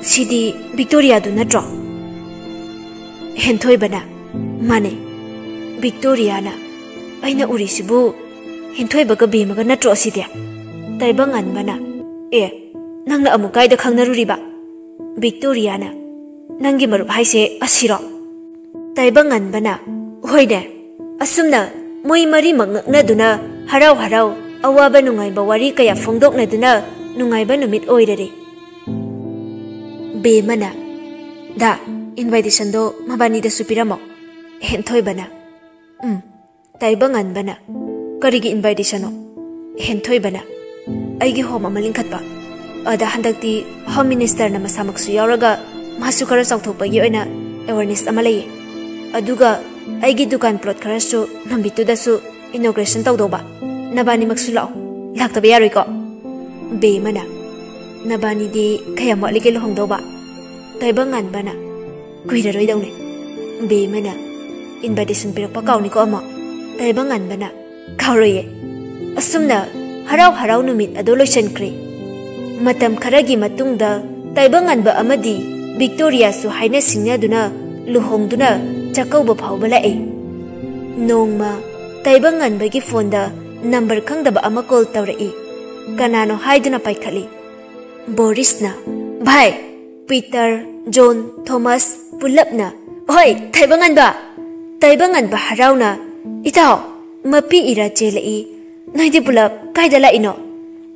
ꯁꯤꯗꯤ ꯕꯤꯛꯇꯣꯔꯤꯌꯥꯗꯨ ꯅꯠꯇ꯭ꯔꯣ?" ꯍꯦꯟꯊꯣꯏꯕꯅ, "ꯃꯥꯅꯦ, ꯕꯤꯛꯇꯣꯔꯤꯌꯥꯅ꯫ ꯑꯩꯅ ꯎꯔꯤꯁꯤꯕꯨ ꯍꯦꯟꯊꯣꯏꯕꯒ ꯕꯦꯃꯒ ꯅꯠꯇ꯭ꯔꯣ ꯑꯁꯤꯗꯤ?" ꯇꯥꯏꯕꯪꯉꯥꯟꯕꯅ, "ꯑꯦ, ꯅꯪꯅ ꯑꯃꯨꯛ ꯀꯥꯏꯗ ꯈꯪꯅꯔꯨꯔꯤꯕ?" ꯕꯤꯛꯇꯣꯔꯤꯌꯥꯅ, "ꯅꯪꯒꯤ ꯃꯔꯨꯞ ꯍꯥꯏꯁꯦ ꯑꯁꯤꯔꯣ?" ꯇꯥꯏꯕꯪꯉꯥꯟꯕꯅ, "ꯍꯣꯏꯅꯦ, ꯑꯁꯨꯝꯅ ꯃꯣꯏ ꯃꯔꯤꯃꯛ ꯉꯛꯅꯗꯨꯅ ꯍꯔꯥꯎ ꯍꯔꯥꯎ ꯑꯋꯥꯕ ꯅꯨꯡꯉꯥꯏꯕ ꯋꯥꯔꯤ ꯀꯌꯥ ꯐꯣꯡꯗꯣꯛꯅꯗꯨꯅ ꯅꯨꯡꯉꯥꯏꯕ ꯅꯨꯃꯤꯠ ꯑꯣꯏꯔꯔꯦ꯫" ꯕꯦꯃꯅ, "ꯗꯥ, ꯏꯟꯚꯥꯏꯇꯦꯁꯟꯗꯣ ꯃꯕꯥꯅꯤꯗꯁꯨ ꯄꯤꯔꯝꯃꯣ꯫" ꯍꯦꯟꯊꯣꯏꯕꯅ, "ꯎꯝ꯫" ꯇꯥꯏꯕꯪꯉꯥꯟꯕꯅ, "ꯀꯔꯤꯒꯤ ꯏꯟꯚꯥꯏꯇꯦꯁꯟꯅꯣ?" ꯍꯦꯟꯊꯣꯏꯕꯅ, "ꯑꯩꯒꯤ ꯍꯣꯝ ꯑꯃ ꯂꯤꯡꯈꯠꯄ, ꯑꯗ ꯍꯟꯗꯛꯇꯤ ꯍꯣꯝ ꯃꯤꯅꯤꯁꯇꯔꯅ ꯃꯁꯥꯃꯛꯁꯨ ꯌꯥꯎꯔꯒ ꯃꯥꯁꯨ ꯈꯔ ꯆꯥꯎꯊꯣꯛꯄꯒꯤ ꯑꯣꯏꯅ ꯑꯦꯋꯥꯔꯅꯦꯁ ꯑꯃ ꯂꯩꯌꯦ꯫ ꯑꯗꯨꯒ ꯑꯩꯒꯤ ꯗꯨꯀꯥꯟ ꯄ꯭ꯂꯣꯠ ꯈꯔꯁꯨ ꯅꯨꯃꯤꯠꯇꯨꯗꯁꯨ ꯏꯅꯣꯒ꯭ꯔꯦꯁꯟ ꯇꯧꯗꯧꯕ꯫ ꯅꯕꯥꯅꯤꯃꯛꯁꯨ ꯂꯥꯛꯑꯣ꯫ ꯂꯥꯛꯇꯕ ꯌꯥꯔꯣꯏꯀꯣ?" ꯕꯦꯃꯅ, "ꯅꯕꯥꯅꯤꯗꯤ ꯀꯌꯥꯝ ꯋꯥꯠꯂꯤꯒꯦ ꯂꯨꯍꯣꯡꯗꯧꯕ?" ꯇꯥꯏꯕꯪꯉꯥꯟꯕꯅ, "ꯀꯨꯏꯔꯔꯣꯏꯗꯧꯅꯦ꯫" ꯕꯦꯃꯅ, "ꯏꯟꯚꯥꯏꯇꯦꯁꯟ ꯄꯤꯔꯛꯄ ꯀꯥꯎꯅꯤꯀꯣ ꯑꯃ꯫" ꯇꯥꯏꯕꯪꯉꯥꯟꯕꯅ, "ꯀꯥꯎꯔꯣꯏꯌꯦ꯫" ꯑꯁꯨꯝꯅ ꯍꯔꯥꯎ ꯍꯔꯥꯎ ꯅꯨꯃꯤꯠ ꯑꯗꯨ ꯂꯣꯏꯁꯤꯟꯈ꯭ꯔꯦ꯫ ꯃꯇꯝ ꯈꯔꯒꯤ ꯃꯇꯨꯡꯗ ꯇꯥꯏꯕꯪꯉꯥꯟꯕ ꯑꯃꯗꯤ ꯕꯤꯛꯇꯣꯔꯤꯌꯥꯁꯨ ꯍꯥꯏꯅ ꯁꯤꯡꯅꯗꯨꯅ ꯂꯨꯍꯣꯡꯗꯨꯅ ꯆꯥꯛꯀꯧꯕ ꯐꯥꯎꯕ ꯂꯥꯛꯏ꯫ ꯅꯣꯡꯃ ꯇꯥꯏꯕꯪꯉꯥꯟꯕꯒꯤ ꯐꯣꯟꯗ ꯅꯝꯕꯔ ꯈꯪꯗꯕ ꯑꯃ ꯀꯣꯜ ꯇꯧꯔꯛꯏ꯫ ꯀꯅꯥꯅꯣ ꯍꯥꯏꯗꯨꯅ ꯄꯥꯏꯈꯠꯂꯤ꯫ ꯕꯣꯔꯤꯁꯅ, "ꯚꯥꯏ, ꯄꯤꯇꯔ, ꯖꯣꯟ, ꯊꯣꯃꯥꯁ ꯄꯨꯂꯞꯅ꯫" "ꯍꯣꯏ, ꯇꯥꯏꯕꯪꯉꯥꯟꯕ!" ꯇꯥꯏꯕꯪꯉꯥꯟꯕ ꯍꯔꯥꯎꯅ, "ꯏꯇꯥꯎ, ꯃꯄꯤ ꯏꯔꯥ ꯆꯦꯜꯂꯛꯏ꯫ ꯅꯣꯏꯗꯤ ꯄꯨꯂꯞ ꯀꯥꯏꯗ ꯂꯥꯛꯏꯅꯣ?"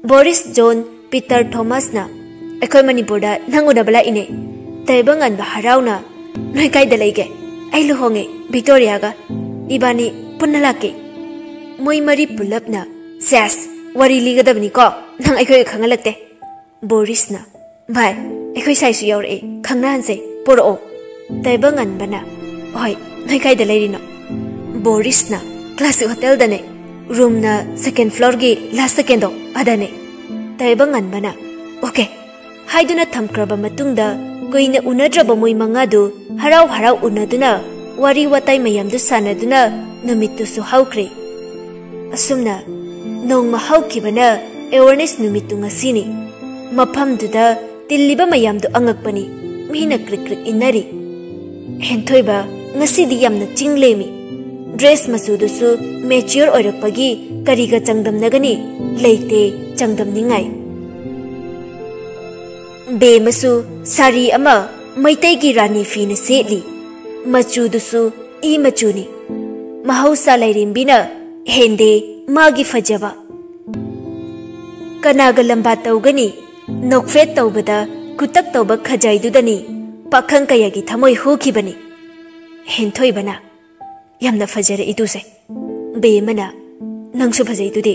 ꯕꯣꯔꯤꯁ, ꯖꯣꯟ, ꯄꯤꯇꯔ, ꯊꯣꯃꯥꯁꯅ, "ꯑꯩꯈꯣꯏ ꯃꯅꯤꯄꯨꯔꯗ ꯅꯪ ꯎꯅꯕ ꯂꯥꯛꯏꯅꯦ꯫" ꯇꯥꯏꯕꯪꯉꯥꯟꯕ ꯍꯔꯥꯎꯅ, "ꯅꯣꯏ ꯀꯥꯏꯗ ꯂꯩꯒꯦ? ꯑꯩ ꯂꯨꯍꯣꯡꯉꯦ ꯕꯤꯛꯇꯣꯔꯤꯌꯥꯒ꯫ ꯏꯕꯥꯅꯤ ꯄꯨꯟꯅ ꯂꯥꯛꯀꯦ꯫" ꯃꯣꯏ ꯃꯔꯤ ꯄꯨꯂꯞꯅ, "ꯁꯦꯁ, ꯋꯥꯔꯤ ꯂꯤꯒꯗꯕꯅꯤꯀꯣ, ꯅꯪ ꯑꯩꯈꯣꯏꯒ ꯈꯪꯍꯜꯂꯛꯇꯦ꯫" ꯕꯣꯔꯤꯁꯅ, "ꯚꯥꯏ, ꯑꯩꯈꯣꯏ ꯁꯥꯏꯁꯨ ꯌꯥꯎꯔꯛꯑꯦ, ꯈꯪꯅꯍꯟꯁꯦ, ꯄꯣꯔꯛꯑꯣ꯫" ꯇꯥꯏꯕꯪꯉꯥꯟꯕꯅ, "ꯍꯣꯏ, ꯅꯣꯏ ꯀꯥꯏꯗ ꯂꯩꯔꯤꯅꯣ?" ꯕꯣꯔꯤꯁꯅ, "ꯀ꯭ꯂꯥꯁꯤꯛ ꯍꯣꯇꯦꯜꯗꯅꯦ, ꯔꯨꯝꯅ ꯁꯦꯀꯦꯟ ꯐ꯭ꯂꯣꯔꯒꯤ ꯂꯥꯁ ꯁꯦꯀꯦꯟꯗꯣ, ꯑꯗꯅꯦ꯫" ꯇꯥꯏꯕꯪꯉꯥꯟꯕꯅ, "ꯑꯣꯀꯦ" ꯍꯥꯏꯗꯨꯅ ꯊꯝꯈ꯭ꯔꯕ ꯃꯇꯨꯡꯗ, ꯀꯨꯏꯅ ꯎꯅꯗ꯭ꯔꯕ ꯃꯣꯏ ꯃꯉꯥꯗꯨ ꯍꯔꯥꯎ ꯍꯔꯥꯎ ꯎꯅꯗꯨꯅ, ꯋꯥꯔꯤ ꯋꯥꯇꯥꯏ ꯃꯌꯥꯝꯗꯨ ꯁꯥꯟꯅꯗꯨꯅ ꯅꯨꯃꯤꯠꯇꯨꯁꯨ ꯍꯧꯈ꯭ꯔꯦ꯫ ꯑꯁꯨꯝꯅ ꯅꯣꯡꯃ ꯍꯧꯈꯤꯕꯅ ꯑꯦꯋꯥꯔꯅꯦꯁ ꯅꯨꯃꯤꯠꯇꯨ ꯉꯁꯤꯅꯤ꯫ ꯃꯐꯝꯗꯨꯗ ꯇꯤꯜꯂꯤꯕ ꯃꯌꯥꯝꯗꯨ ꯑꯉꯛꯄꯅꯤ꯫ ꯃꯤꯅ ꯀ꯭ꯔꯤꯛ ꯀ꯭ꯔꯤꯛ ꯏꯟꯅꯔꯤ꯫ "ꯍꯦꯟꯊꯣꯏꯕ, ꯉꯁꯤꯗꯤ ꯌꯥꯝꯅ ꯆꯤꯡ ꯂꯦꯝꯃꯤ꯫ ꯗ꯭ꯔꯦꯁ ꯃꯆꯨꯗꯨꯁꯨ ꯃꯦꯆ꯭ꯌꯣꯔ ꯑꯣꯏꯔꯛꯄꯒꯤ ꯀꯔꯤꯒ ꯆꯥꯡꯗꯝꯅꯒꯅꯤ? ꯂꯩꯇꯦ ꯆꯥꯡꯗꯝꯅꯤꯡꯉꯥꯏ꯫" ꯕꯦꯝꯃꯁꯨ ꯁꯥꯔꯤ ꯑꯃ ꯃꯩꯇꯩꯒꯤ ꯔꯥꯅꯤ ꯐꯤꯅ ꯁꯦꯠꯂꯤ꯫ ꯃꯆꯨꯗꯨꯁꯨ ꯏ ꯃꯆꯨꯅꯤ꯫ ꯃꯍꯧꯁꯥ ꯂꯥꯏꯔꯦꯝꯕꯤꯅ ꯍꯦꯟꯗꯦ ꯃꯥꯒꯤ ꯐꯖꯕ꯫ ꯀꯅꯥꯒ ꯂꯝꯕꯥ ꯇꯧꯒꯅꯤ? ꯅꯣꯛꯐꯦꯠ ꯇꯧꯕꯗ ꯈꯨꯇꯛ ꯇꯧꯕ ꯈꯖꯥꯏꯗꯨꯗꯅꯤ ꯄꯥꯈꯪ ꯀꯌꯥꯒꯤ ꯊꯃꯣꯏ ꯍꯨꯈꯤꯕꯅꯤ꯫ ꯍꯦꯟꯊꯣꯏꯕꯅ, "ꯌꯥꯝꯅ ꯐꯖꯔꯦ ꯏꯇꯨꯁꯦ꯫" ꯕꯦꯝꯃꯅ, "ꯅꯪꯁꯨ ꯐꯖꯩꯗꯨꯗꯤ꯫"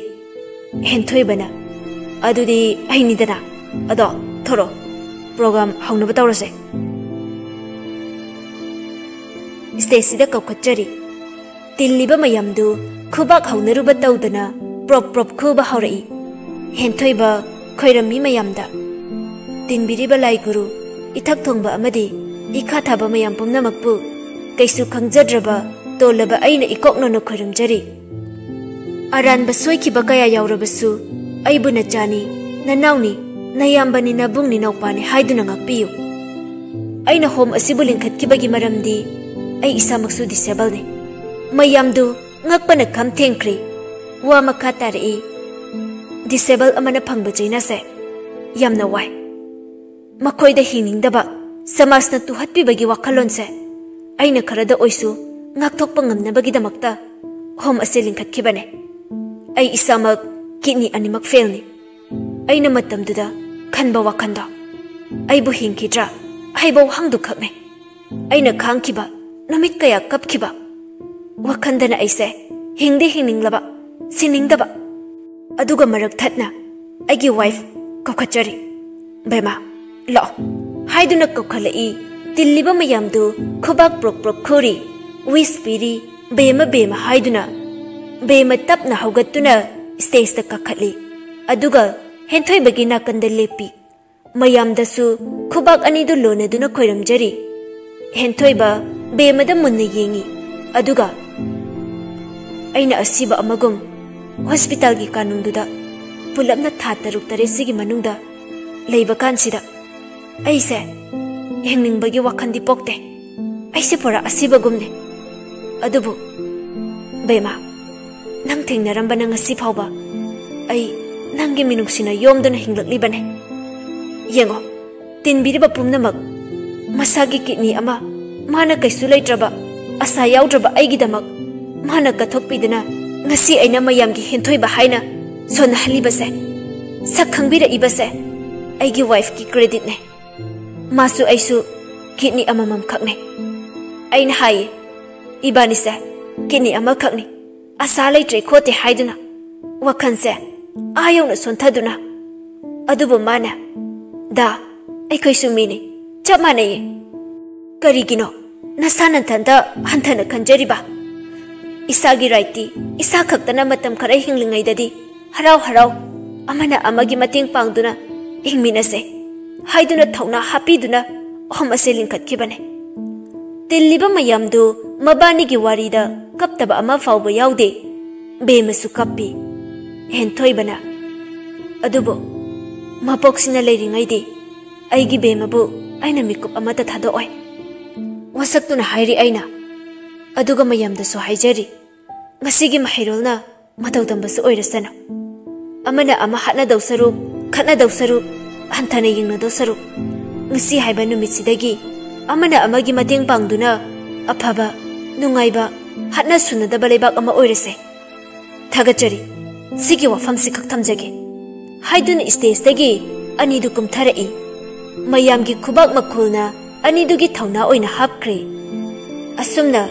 ꯍꯦꯟꯊꯣꯏꯕꯅ, "ꯑꯗꯨꯗꯤ ꯑꯩꯅꯤꯗꯅ꯫ ꯑꯗꯣ ꯊꯣꯔꯛꯑꯣ, ꯄ꯭ꯔꯣꯒ꯭ꯔꯥꯝ ꯍꯧꯅꯕ ꯇꯧꯔꯁꯦ꯫" ꯁ꯭ꯇꯦꯖꯁꯤꯗ ꯀꯧꯈꯠꯆꯔꯤ꯫ ꯇꯤꯜꯂꯤꯕ ꯃꯌꯥꯝꯗꯨ ꯈꯨꯕꯥꯛ ꯍꯧꯅꯔꯨꯕ ꯇꯧꯗꯅ ꯄ꯭ꯔꯣꯞ ꯄ꯭ꯔꯣꯞ ꯈꯨꯕ ꯍꯧꯔꯛꯏ꯫ ꯍꯦꯟꯊꯣꯏꯕ ꯈꯣꯏꯔꯝꯃꯤ ꯃꯌꯥꯝꯗ꯫ ꯇꯤꯟꯕꯤꯔꯤꯕ ꯂꯥꯏ ꯒꯨꯔꯨ, ꯏꯊꯛ ꯊꯣꯡꯕ ꯑꯃꯗꯤ ꯏꯈꯥ ꯊꯥꯕ ꯃꯌꯥꯝ ꯄꯨꯝꯅꯃꯛꯄꯨ ꯀꯩꯁꯨ ꯈꯪꯖꯗ꯭ꯔꯕ ꯇꯣꯜꯂꯕ ꯑꯩꯅ ꯏꯀꯣꯛ ꯅꯣꯟꯅ ꯈꯣꯏꯔꯝꯖꯔꯤ꯫ ꯑꯔꯥꯟꯕ ꯁꯣꯏꯈꯤꯕ ꯀꯌꯥ ꯌꯥꯎꯔꯕꯁꯨ ꯑꯩꯕꯨ ꯅꯆꯥꯅꯤ, ꯅꯅꯥꯎꯅꯤ, ꯅꯌꯥꯝꯕꯅꯤ, ꯅꯕꯨꯡꯅꯤ, ꯅꯧꯄꯥꯅꯤ ꯍꯥꯏꯗꯨꯅ ꯉꯥꯛꯄꯤꯌꯨ꯫ ꯑꯩꯅ ꯍꯣꯝ ꯑꯁꯤꯕꯨ ꯂꯤꯡꯈꯠꯈꯤꯕꯒꯤ ꯃꯔꯝꯗꯤ ꯑꯩ ꯏꯁꯥꯃꯛꯁꯨ ꯗꯤꯁꯦꯕꯜꯅꯤ꯫ ꯃꯌꯥꯝꯗꯨ ꯉꯛꯄꯅ ꯈꯝ ꯊꯦꯡꯈ꯭ꯔꯦ꯫ ꯋꯥ ꯃꯈꯥ ꯇꯥꯔꯛꯏ, "ꯗꯤꯁꯦꯕꯜ ꯑꯃꯅ ꯐꯪꯕ ꯆꯩꯅꯥꯁꯦ ꯌꯥꯝꯅ ꯋꯥꯏ꯫ ꯃꯈꯣꯏꯗ ꯍꯤꯡꯅꯤꯡꯗꯕ, ꯁꯃꯥꯖꯅ ꯇꯨꯍꯠꯄꯤꯕꯒꯤ ꯋꯥꯈꯜꯂꯣꯟꯁꯦ ꯑꯩꯅ ꯈꯔꯗ ꯑꯣꯏꯁꯨ ꯉꯥꯛꯊꯣꯛꯄ ꯉꯝꯅꯕꯒꯤꯗꯃꯛꯇ ꯍꯣꯝ ꯑꯁꯤ ꯂꯤꯡꯈꯠꯈꯤꯕꯅꯦ꯫ ꯑꯩ ꯏꯁꯥꯃꯛ ꯀꯤꯗꯅꯤ ꯑꯅꯤꯃꯛ ꯐꯦꯜꯅꯤ꯫ ꯑꯩꯅ ꯃꯇꯝꯗꯨꯗ ꯈꯟꯕ ꯋꯥꯈꯜꯗꯣ, ꯑꯩꯕꯨ ꯍꯤꯡꯈꯤꯗ꯭ꯔꯥ ꯍꯥꯏꯕ ꯋꯥꯍꯪꯗꯨ ꯈꯛꯅꯦ꯫ ꯑꯩꯅ ꯈꯥꯡꯈꯤꯕ, ꯅꯨꯃꯤꯠ ꯀꯌꯥ ꯀꯞꯈꯤꯕ꯫ ꯋꯥꯈꯜꯗꯅ ꯑꯩꯁꯦ ꯍꯤꯡꯗꯤ ꯍꯤꯡꯅꯤꯡꯂꯕ, ꯁꯤꯅꯤꯡꯗꯕ꯫" ꯑꯗꯨꯒ ꯃꯔꯛ ꯊꯠꯅ ꯑꯩꯒꯤ ꯋꯥꯏꯐ ꯀꯧꯈꯠꯆꯔꯤ꯫ "ꯕꯦꯃꯥ, ꯂꯥꯛꯑꯣ" ꯍꯥꯏꯗꯨꯅ ꯀꯧꯈꯠꯂꯛꯏ꯫ ꯇꯤꯜꯂꯤꯕ ꯃꯌꯥꯝꯗꯨ ꯈꯨꯕꯥꯛ ꯄ꯭ꯔꯣꯛ ꯄ꯭ꯔꯣꯛ ꯈꯨꯔꯤ, ꯋꯤꯁ ꯄꯤꯔꯤ, "ꯕꯦꯃ, ꯕꯦꯃ" ꯍꯥꯏꯗꯨꯅ꯫ ꯕꯦꯃ ꯇꯞꯅ ꯍꯧꯒꯠꯇꯨꯅ ꯁ꯭ꯇꯦꯖꯇ ꯀꯥꯈꯠꯂꯤ꯫ ꯑꯗꯨꯒ ꯍꯦꯟꯊꯣꯏꯕꯒꯤ ꯅꯥꯀꯟꯗ ꯂꯦꯞꯄꯤ꯫ ꯃꯌꯥꯝꯗꯁꯨ ꯈꯨꯕꯥꯛ ꯑꯅꯤꯗꯨ ꯂꯣꯟꯅꯗꯨꯅ ꯈꯣꯏꯔꯝꯖꯔꯤ꯫ ꯍꯦꯟꯊꯣꯏꯕ ꯕꯦꯃꯗ ꯃꯨꯟꯅ ꯌꯦꯡꯉꯤ꯫ ꯑꯗꯨꯒ ꯑꯩꯅ ꯑꯁꯤꯕ ꯑꯃꯒꯨꯝ ꯍꯣꯁꯄꯤꯇꯥꯜꯒꯤ ꯀꯥꯅꯨꯡꯗꯨꯗ ꯄꯨꯂꯞꯅ ꯊꯥ ꯇꯔꯨꯛ ꯇꯔꯦꯠꯁꯤꯒꯤ ꯃꯅꯨꯡꯗ ꯂꯩꯕ ꯀꯥꯟꯁꯤꯗ ꯑꯩꯁꯦ ꯍꯤꯡꯅꯤꯡꯕꯒꯤ ꯋꯥꯈꯜꯗꯤ ꯄꯣꯛꯇꯦ꯫ ꯑꯩꯁꯦ ꯄꯨꯔꯥ ꯑꯁꯤꯕꯒꯨꯝꯅꯦ꯫ ꯑꯗꯨꯕꯨ ꯕꯦꯃꯥ, ꯅꯪ ꯊꯦꯡꯅꯔꯝꯕꯅ ꯉꯁꯤ ꯐꯥꯎꯕ ꯑꯩ ꯅꯪꯒꯤ ꯃꯤꯅꯨꯡꯁꯤꯅ ꯌꯣꯝꯗꯨꯅ ꯍꯤꯡꯂꯛꯂꯤꯕꯅꯦ꯫ ꯌꯦꯡꯉꯣ, ꯇꯤꯟꯕꯤꯔꯤꯕ ꯄꯨꯝꯅꯃꯛ ꯃꯁꯥꯒꯤ ꯀꯤꯗꯅꯤ ꯑꯃ, ꯃꯥꯅ ꯀꯩꯁꯨ ꯂꯩꯇ꯭ꯔꯕ, ꯑꯁꯥ ꯌꯥꯎꯗ꯭ꯔꯕ ꯑꯩꯒꯤꯗꯃꯛ ꯃꯥꯅ ꯀꯠꯊꯣꯛꯄꯤꯗꯨꯅ ꯉꯁꯤ ꯑꯩꯅ ꯃꯌꯥꯝꯒꯤ ꯍꯦꯟꯊꯣꯏꯕ ꯍꯥꯏꯅ ꯁꯣꯟꯅꯍꯜꯂꯤꯕꯁꯦ, ꯁꯛ ꯈꯪꯕꯤꯔꯛꯏꯕꯁꯦ ꯑꯩꯒꯤ ꯋꯥꯏꯐꯀꯤ ꯀ꯭ꯔꯦꯗꯤꯠꯅꯦ꯫ ꯃꯥꯁꯨ ꯑꯩꯁꯨ ꯀꯤꯗꯅꯤ ꯑꯃꯃꯝ ꯈꯛꯅꯦ꯫ ꯑꯩꯅ ꯍꯥꯏꯌꯦ, "ꯏꯕꯥꯅꯤꯁꯦ ꯀꯤꯗꯅꯤ ꯑꯃꯈꯛꯅꯤ, ꯑꯁꯥ ꯂꯩꯇ꯭ꯔꯦ ꯈꯣꯠꯇꯦ" ꯍꯥꯏꯗꯨꯅ, ꯋꯥꯈꯜꯁꯦ ꯑꯥ ꯌꯧꯅ ꯁꯣꯟꯊꯗꯨꯅ꯫ ꯑꯗꯨꯕꯨ ꯃꯥꯅ, "ꯗꯥ, ꯑꯩꯈꯣꯏꯁꯨ ꯃꯤꯅꯤ, ꯆꯞ ꯃꯥꯟꯅꯩꯌꯦ꯫ ꯀꯔꯤꯒꯤꯅꯣ ꯅꯁꯥ ꯅꯊꯟꯇ ꯍꯟꯊꯅ ꯈꯟꯖꯔꯤꯕ? ꯏꯁꯥꯒꯤ ꯔꯥꯏꯠꯇꯤ ꯏꯁꯥ ꯈꯛꯇꯅ ꯃꯇꯝ ꯈꯔ ꯍꯤꯡꯂꯤꯉꯩꯗꯗꯤ ꯍꯔꯥꯎ ꯍꯔꯥꯎ ꯑꯃꯅ ꯑꯃꯒꯤ ꯃꯇꯦꯡ ꯄꯥꯡꯗꯨꯅ ꯍꯤꯡꯃꯤꯟꯅꯁꯦ" ꯍꯥꯏꯗꯨꯅ ꯊꯧꯅꯥ ꯍꯥꯞꯄꯤꯗꯨꯅ ꯑꯍꯨꯝ ꯑꯁꯦ ꯂꯤꯡꯈꯠꯈꯤꯕꯅꯦ꯫ ꯇꯤꯜꯂꯤꯕ ꯃꯌꯥꯝꯗꯨ ꯃꯕꯥꯅꯤꯒꯤ ꯋꯥꯔꯤꯗ ꯀꯞꯇꯕ ꯑꯃ ꯐꯥꯎꯕ ꯌꯥꯎꯗꯦ꯫ ꯕꯦꯝꯃꯁꯨ ꯀꯞꯄꯤ꯫ ꯍꯦꯟꯊꯣꯏꯕꯅ, "ꯑꯗꯨꯕꯨ ꯃꯄꯣꯛꯁꯤꯅ ꯂꯩꯔꯤꯉꯩꯗꯤ ꯑꯩꯒꯤ ꯕꯦꯝꯃꯕꯨ ꯑꯩꯅ ꯃꯤꯀꯨꯞ ꯑꯃꯠꯇ ꯊꯥꯗꯣꯛꯑꯣꯏ" ꯋꯥꯁꯛꯇꯨꯅ ꯍꯥꯏꯔꯤ ꯑꯩꯅ꯫ ꯑꯗꯨꯒ ꯃꯌꯥꯝꯗꯁꯨ ꯍꯥꯏꯖꯔꯤ, ꯉꯁꯤꯒꯤ ꯃꯍꯩꯔꯣꯜꯅ ꯃꯇꯧ ꯇꯝꯕꯁꯨ ꯑꯣꯏꯔꯁꯅꯨ꯫ ꯑꯃꯅ ꯑꯃ ꯍꯥꯠꯅꯗꯧ ꯁꯔꯨꯛ, ꯈꯠꯅꯗꯧ ꯁꯔꯨꯛ, ꯍꯟꯊꯅ ꯌꯦꯡꯅꯗꯧ ꯁꯔꯨꯛ, ꯉꯁꯤ ꯍꯥꯏꯕ ꯅꯨꯃꯤꯠꯁꯤꯗꯒꯤ ꯑꯃꯅ ꯑꯃꯒꯤ ꯃꯇꯦꯡ ꯄꯥꯡꯗꯨꯅ ꯑꯐꯕ, ꯅꯨꯡꯉꯥꯏꯕ, ꯍꯥꯠꯅ ꯁꯨꯅꯗꯕ ꯂꯩꯕꯥꯛ ꯑꯃ ꯑꯣꯏꯔꯁꯦ꯫ ꯊꯥꯒꯠꯆꯔꯤ꯫ ꯁꯤꯒꯤ ꯋꯥꯐꯝꯁꯤ ꯈꯛ ꯊꯝꯖꯒꯦ" ꯍꯥꯏꯗꯨꯅ ꯁ꯭ꯇꯦꯖꯇꯒꯤ ꯑꯅꯤꯗꯨ ꯀꯨꯝꯊꯔꯛꯏ꯫ ꯃꯌꯥꯝꯒꯤ ꯈꯨꯕꯥꯛ ꯃꯈꯣꯜꯅ ꯑꯅꯤꯗꯨꯒꯤ ꯊꯧꯅꯥ ꯑꯣꯏꯅ ꯍꯥꯞꯈ꯭ꯔꯦ꯫ ꯑꯁꯨꯝꯅ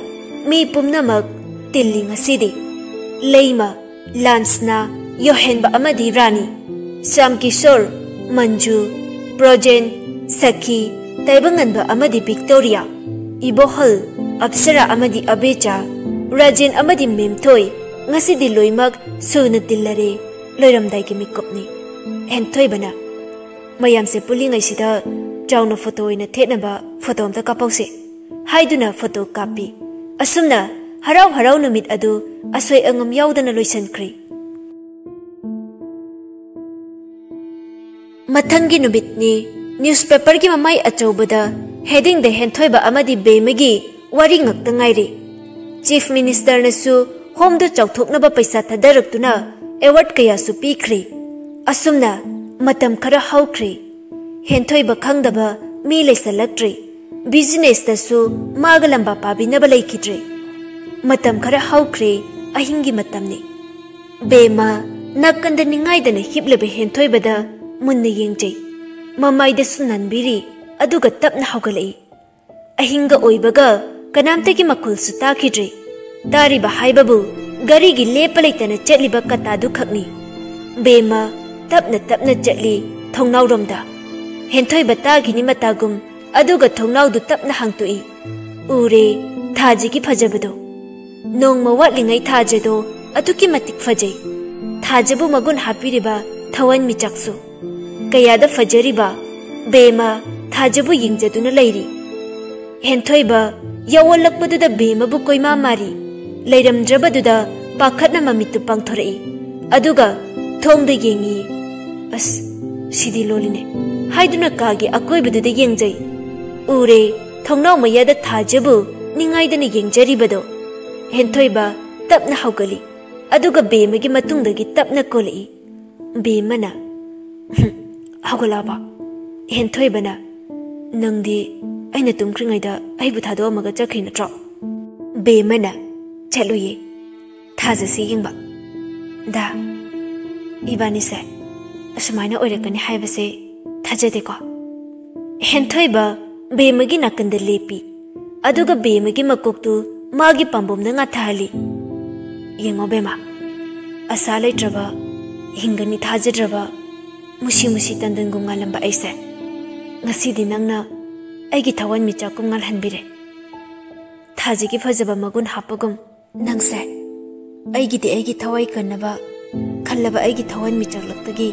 ꯃꯤ ꯄꯨꯝꯅꯃꯛ ꯇꯤꯜꯂꯤ ꯉꯁꯤꯗꯤ꯫ ꯂꯩꯃ, ꯂꯥꯟꯁꯅꯥ, ꯌꯣꯍꯦꯟꯕ ꯑꯃꯗꯤ ꯔꯥꯅꯤ, ꯁ꯭ꯌꯥꯝ ꯀꯤꯁꯣꯔ, ꯃꯟꯖꯨ, ꯄ꯭ꯔꯣꯖꯦꯟ, ꯁꯈꯤ, ꯇꯥꯏꯕꯪꯉꯟꯕ ꯑꯃꯗꯤ ꯚꯤꯛꯇꯣꯔꯤꯌꯥ, ꯏꯕꯣꯍꯜ, ꯑꯞꯁꯔꯥ ꯑꯃꯗꯤ ꯑꯕꯦꯆꯥ, ꯔꯥꯖꯦꯟ ꯑꯃꯗꯤ ꯃꯦꯝꯊꯣꯏ, ꯉꯁꯤꯗꯤ ꯂꯣꯏꯃꯛ ꯁꯨꯅ ꯇꯤꯜꯂꯔꯦ꯫ ꯂꯣꯏꯔꯝꯗꯥꯏꯒꯤ ꯃꯤꯀꯨꯞꯅꯤ꯫ ꯍꯦꯟꯊꯣꯏꯕꯅ, "ꯃꯌꯥꯝꯁꯦ ꯄꯨꯜꯂꯤꯉꯩꯁꯤꯗ ꯆꯥꯎꯅ ꯐꯣꯇꯣ ꯑꯣꯏꯅ ꯊꯦꯠꯅꯕ ꯐꯣꯇꯣ ꯑꯝꯇ ꯀꯥꯞꯍꯧꯁꯦ" ꯍꯥꯏꯗꯨꯅ ꯐꯣꯇꯣ ꯀꯥꯞꯄꯤ꯫ ꯑꯁꯨꯝꯅ ꯍꯔꯥꯎ ꯍꯔꯥꯎ ꯅꯨꯃꯤꯠ ꯑꯗꯨ ꯑꯁꯣꯏ ꯑꯉꯥꯝ ꯌꯥꯎꯗꯅ ꯂꯣꯏꯁꯤꯟꯈ꯭ꯔꯦ꯫ ꯃꯊꯪꯒꯤ ꯅꯨꯃꯤꯠꯅꯤ꯫ ꯅ꯭ꯌꯨꯁꯄꯦꯄꯔꯒꯤ ꯃꯃꯥꯏ ꯑꯆꯧꯕꯗ ꯍꯦꯗꯤꯡꯗ ꯍꯦꯟꯊꯣꯏꯕ ꯑꯃꯗꯤ ꯕꯦꯃꯒꯤ ꯋꯥꯔꯤ ꯉꯥꯛꯇ ꯉꯥꯏꯔꯤ꯫ ꯆꯤꯐ ꯃꯤꯅꯤꯁꯇꯔꯅꯁꯨ ꯍꯣꯝꯗꯨ ꯆꯥꯎꯊꯣꯛꯅꯕ ꯄꯩꯁꯥ ꯊꯥꯗꯔꯛꯇꯨꯅ ꯑꯦꯋꯥꯔꯗ ꯀꯌꯥꯁꯨ ꯄꯤꯈ꯭ꯔꯦ꯫ ꯑꯁꯨꯝꯅ ꯃꯇꯝ ꯈꯔ ꯍꯧꯈ꯭ꯔꯦ꯫ ꯍꯦꯟꯊꯣꯏꯕ ꯈꯪꯗꯕ ꯃꯤ ꯂꯩꯁꯜꯂꯛꯇ꯭ꯔꯦ꯫ ꯕꯤꯖꯤꯅꯦꯁꯇꯁꯨ ꯃꯥꯒ ꯂꯝꯕꯥ ꯄꯥꯕꯤꯅꯕ ꯂꯩꯈꯤꯗ꯭ꯔꯦ꯫ ꯃꯇꯝ ꯈꯔ ꯍꯧꯈ꯭ꯔꯦ꯫ ꯑꯍꯤꯡꯒꯤ ꯃꯇꯝꯅꯤ꯫ ꯕꯦꯃ ꯅꯥꯀꯟꯗ ꯅꯤꯡꯉꯥꯏꯗꯅ ꯍꯤꯞꯂꯕ ꯍꯦꯟꯊꯣꯏꯕꯗ ꯃꯨꯟꯅ ꯌꯦꯡꯖꯩ꯫ ꯃꯃꯥꯏꯗꯁꯨ ꯅꯟꯕꯤꯔꯤ, ꯑꯗꯨꯒ ꯇꯞꯅ ꯍꯧꯒꯠꯂꯛꯏ꯫ ꯑꯍꯤꯡꯒ ꯑꯣꯏꯕꯒ ꯀꯅꯥꯝꯇꯒꯤ ꯃꯈꯣꯜꯁꯨ ꯇꯥꯈꯤꯗ꯭ꯔꯦ꯫ ꯇꯥꯔꯤꯕ ꯍꯥꯏꯕꯕꯨ ꯒꯥꯔꯤꯒꯤ ꯂꯦꯞꯄ ꯂꯩꯇꯅ ꯆꯠꯂꯤꯕ ꯀꯇꯥꯗꯨ ꯈꯛꯅꯤ꯫ ꯕꯦꯃ ꯇꯞꯅ ꯇꯞꯅ ꯆꯠꯂꯤ ꯊꯣꯡꯅꯥꯎꯔꯣꯝꯗ꯫ ꯍꯦꯟꯊꯣꯏꯕ ꯇꯥꯈꯤꯅꯤ ꯃꯇꯥꯒꯨꯝ, ꯑꯗꯨꯒ ꯊꯣꯡꯅꯥꯎꯗꯨ ꯇꯞꯅ ꯍꯥꯡꯇꯣꯛꯏ꯫ ꯎꯔꯦ, ꯊꯥꯖꯒꯤ ꯐꯖꯕꯗꯣ꯫ ꯅꯣꯡꯃ ꯋꯥꯠꯂꯤꯉꯩ ꯊꯥꯖꯗꯣ ꯑꯗꯨꯛꯀꯤ ꯃꯇꯤꯛ ꯐꯖꯩ꯫ ꯊꯥꯖꯕꯨ ꯃꯒꯨꯟ ꯍꯥꯞꯄꯤꯔꯤꯕ ꯊꯋꯥꯟꯃꯤꯆꯥꯛꯁꯨ꯫ ꯀꯌꯥꯗ ꯐꯖꯔꯤꯕ! ꯕꯦꯃ ꯊꯥꯖꯕꯨ ꯌꯦꯡꯖꯗꯨꯅ ꯂꯩꯔꯤ꯫ ꯍꯦꯟꯊꯣꯏꯕ ꯌꯥꯑꯣꯜꯂꯛꯄꯗꯨꯗ ꯕꯦꯃꯕꯨ ꯀꯣꯏꯃꯥ ꯃꯥꯔꯤ꯫ ꯂꯩꯔꯝꯗ꯭ꯔꯕꯗꯨꯗ ꯄꯥꯈꯠꯅ ꯃꯃꯤꯠꯇꯨ ꯄꯥꯡꯊꯣꯔꯛꯏ꯫ ꯑꯗꯨꯒ ꯊꯣꯡꯗ ꯌꯦꯡꯉꯤ꯫ "ꯑꯁ, ꯁꯤꯗꯤ ꯂꯣꯜꯂꯤꯅꯦ" ꯍꯥꯏꯗꯨꯅ ꯀꯥꯒꯤ ꯑꯀꯣꯏꯕꯗꯨꯗ ꯌꯦꯡꯖꯩ꯫ ꯎꯔꯦ, ꯊꯣꯡꯅꯥꯎ ꯃꯌꯥꯗ ꯊꯥꯖꯕꯨ ꯅꯤꯡꯉꯥꯏꯗꯅ ꯌꯦꯡꯖꯔꯤꯕꯗꯣ꯫ ꯍꯦꯟꯊꯣꯏꯕ ꯇꯞꯅ ꯍꯧꯒꯠꯂꯤ, ꯑꯗꯨꯒ ꯕꯦꯃꯒꯤ ꯃꯇꯨꯡꯗꯒꯤ ꯇꯞꯅ ꯀꯣꯜꯂꯛꯏ꯫ ꯕꯦꯃꯅ, "ꯍꯨꯝ, ꯍꯧꯒꯠꯂꯛꯑꯕꯣ?" ꯍꯦꯟꯊꯣꯏꯕꯅ, "ꯅꯪꯗꯤ ꯑꯩꯅ ꯇꯨꯝꯈ꯭ꯔꯤꯉꯩꯗ ꯑꯩꯕꯨ ꯊꯥꯗꯣꯛꯑꯝꯃꯒ ꯆꯠꯈ꯭ꯔꯤ ꯅꯠꯇ꯭ꯔꯣ?" ꯕꯦꯃꯅ, "ꯆꯠꯂꯨꯌꯦ, ꯊꯥꯖꯁꯤ ꯌꯦꯡꯕ꯫ ꯗꯥ, ꯏꯕꯥꯅꯤꯁꯦ ꯑꯁꯨꯃꯥꯏꯅ ꯑꯣꯏꯔꯛꯀꯅꯤ ꯍꯥꯏꯕꯁꯦ ꯊꯥꯖꯗꯦꯀꯣ?" ꯍꯦꯟꯊꯣꯏꯕ ꯕꯦꯃꯒꯤ ꯅꯥꯀꯟꯗ ꯂꯦꯞꯄꯤ, ꯑꯗꯨꯒ ꯕꯦꯃꯒꯤ ꯃꯀꯣꯛꯇꯨ ꯃꯥꯒꯤ ꯄꯥꯝꯕꯣꯝꯅ ꯉꯥꯊꯍꯜꯂꯤ꯫ "ꯌꯦꯡꯉꯣ ꯕꯦꯃ, ꯑꯁꯥ ꯂꯩꯇ꯭ꯔꯕ, ꯍꯤꯡꯒꯅꯤ ꯊꯥꯖꯗ꯭ꯔꯕ, ꯃꯨꯁꯤ ꯃꯨꯁꯤ ꯇꯟꯗꯟꯒꯨꯝ ꯉꯥꯜꯂꯝꯕ ꯑꯩꯁꯦ, ꯉꯁꯤꯗꯤ ꯅꯪꯅ ꯑꯩꯒꯤ ꯊꯋꯥꯟꯃꯤꯆꯥꯛꯀꯨꯝ ꯉꯥꯜꯍꯟꯕꯤꯔꯦ꯫ ꯊꯥꯖꯒꯤ ꯐꯖꯕ ꯃꯒꯨꯟ ꯍꯥꯞꯄꯒꯨꯝ ꯅꯪꯁꯦ ꯑꯩꯒꯤꯗꯤ ꯑꯩꯒꯤ ꯊꯋꯥꯏ ꯀꯟꯅꯕ ꯈꯜꯂꯕ ꯑꯩꯒꯤ ꯊꯋꯥꯟꯃꯤꯆꯥꯛꯂꯛꯇꯒꯤ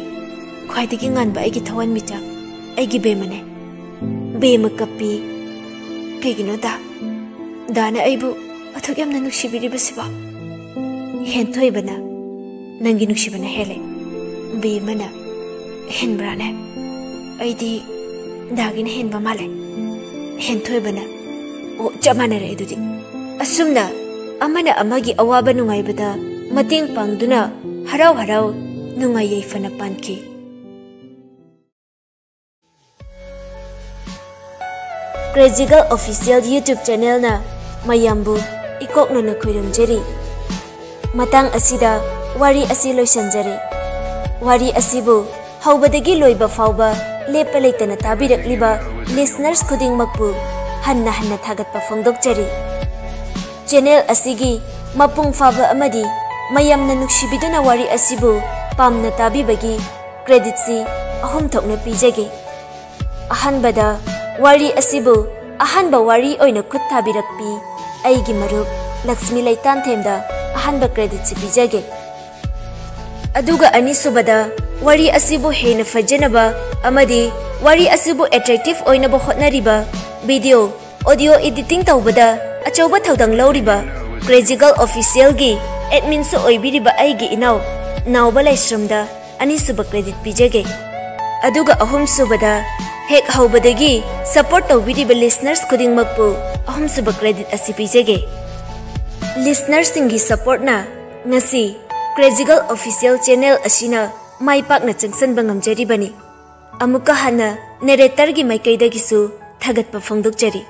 ꯈ꯭ꯋꯥꯏꯗꯒꯤ ꯉꯥꯟꯕ ꯑꯩꯒꯤ ꯊꯋꯥꯟꯃꯤꯆꯥꯛ, ꯑꯩꯒꯤ ꯕꯦꯃꯅꯦ꯫" ꯕꯦꯃ ꯀꯞꯄꯤ꯫ "ꯀꯩꯒꯤꯅꯣ ꯗꯥ? ꯗꯥꯅ ꯑꯩꯕꯨ ꯑꯗꯨꯛ ꯌꯥꯝꯅ ꯅꯨꯡꯁꯤꯕꯤꯔꯤꯕꯁꯤꯕꯣ?" ꯍꯦꯟꯊꯣꯏꯕꯅ, "ꯅꯪꯒꯤ ꯅꯨꯡꯁꯤꯕꯅ ꯍꯦꯜꯂꯦ꯫" ꯕꯦꯃꯅ, ꯍꯦꯟꯕ꯭ꯔꯥꯅꯦ? ꯑꯩꯗꯤ ꯗꯥꯒꯤꯅ ꯍꯦꯟꯕ ꯃꯥꯜꯂꯦ꯫ ꯍꯦꯟꯊꯣꯏꯕꯅ꯫ ꯑꯣ, ꯆꯞ ꯃꯥꯟꯅꯔꯦ ꯑꯗꯨꯗꯤ꯫ ꯑꯁꯨꯝꯅ ꯑꯃꯅ ꯑꯃꯒꯤ ꯑꯋꯥꯕ ꯅꯨꯡꯉꯥꯏꯕꯗ ꯃꯇꯦꯡ ꯄꯥꯡꯗꯨꯅ ꯍꯔꯥꯎ ꯍꯔꯥꯎ ꯅꯨꯡꯉꯥꯏ ꯌꯥꯏꯐꯅ ꯄꯥꯟꯈꯤ꯫ ꯀ꯭ꯔꯦꯖꯤꯒꯜ ꯑꯣꯐꯤꯁꯤꯌꯦꯜ YouTube ꯆꯦꯅꯦꯜꯅ ꯃꯌꯥꯝꯕꯨ ꯏꯀꯣꯛꯅꯅ ꯈꯣꯏꯔꯝꯖꯔꯤ꯫ ꯃꯇꯥꯡ ꯑꯁꯤꯗ ꯋꯥꯔꯤ ꯑꯁꯤ ꯂꯣꯏꯁꯤꯟꯖꯔꯦ꯫ ꯋꯥꯔꯤ ꯑꯁꯤꯕꯨ ꯍꯧꯕꯗꯒꯤ ꯂꯣꯏꯕ ꯐꯥꯎꯕ ꯂꯦꯞꯄ ꯂꯩꯇꯅ ꯇꯥꯕꯤꯔꯛꯂꯤꯕ ꯂꯤꯁꯅꯔꯁ ꯈꯨꯗꯤꯡꯃꯛꯄꯨ ꯍꯟꯅ ꯍꯟꯅ ꯊꯥꯒꯠꯄ ꯐꯣꯡꯗꯣꯛꯆꯔꯤ꯫ ꯆꯦꯅꯦꯜ ꯑꯁꯤꯒꯤ ꯃꯄꯨꯡ ꯐꯥꯕ ꯑꯃꯗꯤ ꯃꯌꯥꯝꯅ ꯅꯨꯡꯁꯤꯕꯤꯗꯨꯅ ꯋꯥꯔꯤ ꯑꯁꯤꯕꯨ ꯄꯥꯝꯅ ꯇꯥꯕꯤꯕꯒꯤ ꯀ꯭ꯔꯦꯗꯤꯠꯁꯤ ꯑꯍꯨꯝ ꯊꯣꯛꯅ ꯄꯤꯖꯒꯦ꯫ ꯑꯍꯥꯟꯕꯗ, ꯋꯥꯔꯤ ꯑꯁꯤꯕꯨ ꯑꯍꯥꯟꯕ ꯋꯥꯔꯤ ꯑꯣꯏꯅ ꯈꯨꯠ ꯊꯥꯕꯤꯔꯛꯄꯤ ꯑꯩꯒꯤ ꯃꯔꯨꯞ ꯂꯛꯁꯃꯤ ꯂꯩꯇꯥꯟꯊꯦꯝꯗ ꯑꯍꯥꯟꯕ ꯀ꯭ꯔꯦꯗꯤꯠꯁꯤ ꯄꯤꯖꯒꯦ꯫ ꯑꯗꯨꯒ ꯑꯅꯤꯁꯨꯕꯗ, ꯋꯥꯔꯤ ꯑꯁꯤꯕꯨ ꯍꯦꯟꯅ ꯐꯖꯅꯕ ꯑꯃꯗꯤ ꯋꯥꯔꯤ ꯑꯁꯤꯕꯨ ꯑꯦꯇ꯭ꯔꯦꯛꯇꯤꯚ ꯑꯣꯏꯅꯕ ꯍꯣꯠꯅꯔꯤꯕ, ꯚꯤꯗꯤꯑꯣ, ꯑꯣꯗꯤꯑꯣ ꯏꯗꯤꯇꯤꯡ ꯇꯧꯕꯗ ꯑꯆꯧꯕ ꯊꯧꯗꯥꯡ ꯂꯧꯔꯤꯕ ꯀ꯭ꯔꯦꯖꯤꯒꯜ ꯑꯣꯐꯤꯁꯤꯌꯦꯜꯒꯤ ꯑꯦꯗꯃꯤꯟꯁꯨ ꯑꯣꯏꯕꯤꯔꯤꯕ ꯑꯩꯒꯤ ꯏꯅꯥꯎ ꯅꯥꯎꯕ ꯂꯥꯏꯁ꯭ꯔꯝꯗ ꯑꯅꯤꯁꯨꯕ ꯀ꯭ꯔꯦꯗꯤꯠ ꯄꯤꯖꯒꯦ꯫ ꯑꯗꯨꯒ ꯑꯍꯨꯝꯁꯨꯕꯗ, ꯍꯦꯛ ꯍꯧꯕꯗꯒꯤ ꯁꯄꯣꯔꯠ ꯇꯧꯕꯤꯔꯤꯕ ꯂꯤꯁꯅꯔꯁ ꯈꯨꯗꯤꯡꯃꯛꯄꯨ ꯑꯍꯨꯝꯁꯨꯕ ꯀ꯭ꯔꯦꯗꯤꯠ ꯑꯁꯤ ꯄꯤꯖꯒꯦ꯫ ꯂꯤꯁꯅꯔꯁꯤꯡꯒꯤ ꯁꯄꯣꯔꯠꯅ ꯉꯁꯤ ꯀ꯭ꯔꯦꯖꯤꯒꯜ ꯑꯣꯐꯤꯁꯤꯌꯦꯜ ꯆꯦꯅꯦꯜ ꯑꯁꯤꯅ ꯃꯥꯏ ꯄꯥꯛꯅ ꯆꯪꯁꯤꯟꯕ ꯉꯝꯖꯔꯤꯕꯅꯤ꯫ ꯑꯃꯨꯛꯀ ꯍꯟꯅ ꯅꯦꯔꯦꯇꯔꯒꯤ ꯃꯥꯏꯀꯩꯗꯒꯤꯁꯨ ꯊꯥꯒꯠꯄ ꯐꯣꯡꯗꯣꯛꯆꯔꯤ꯫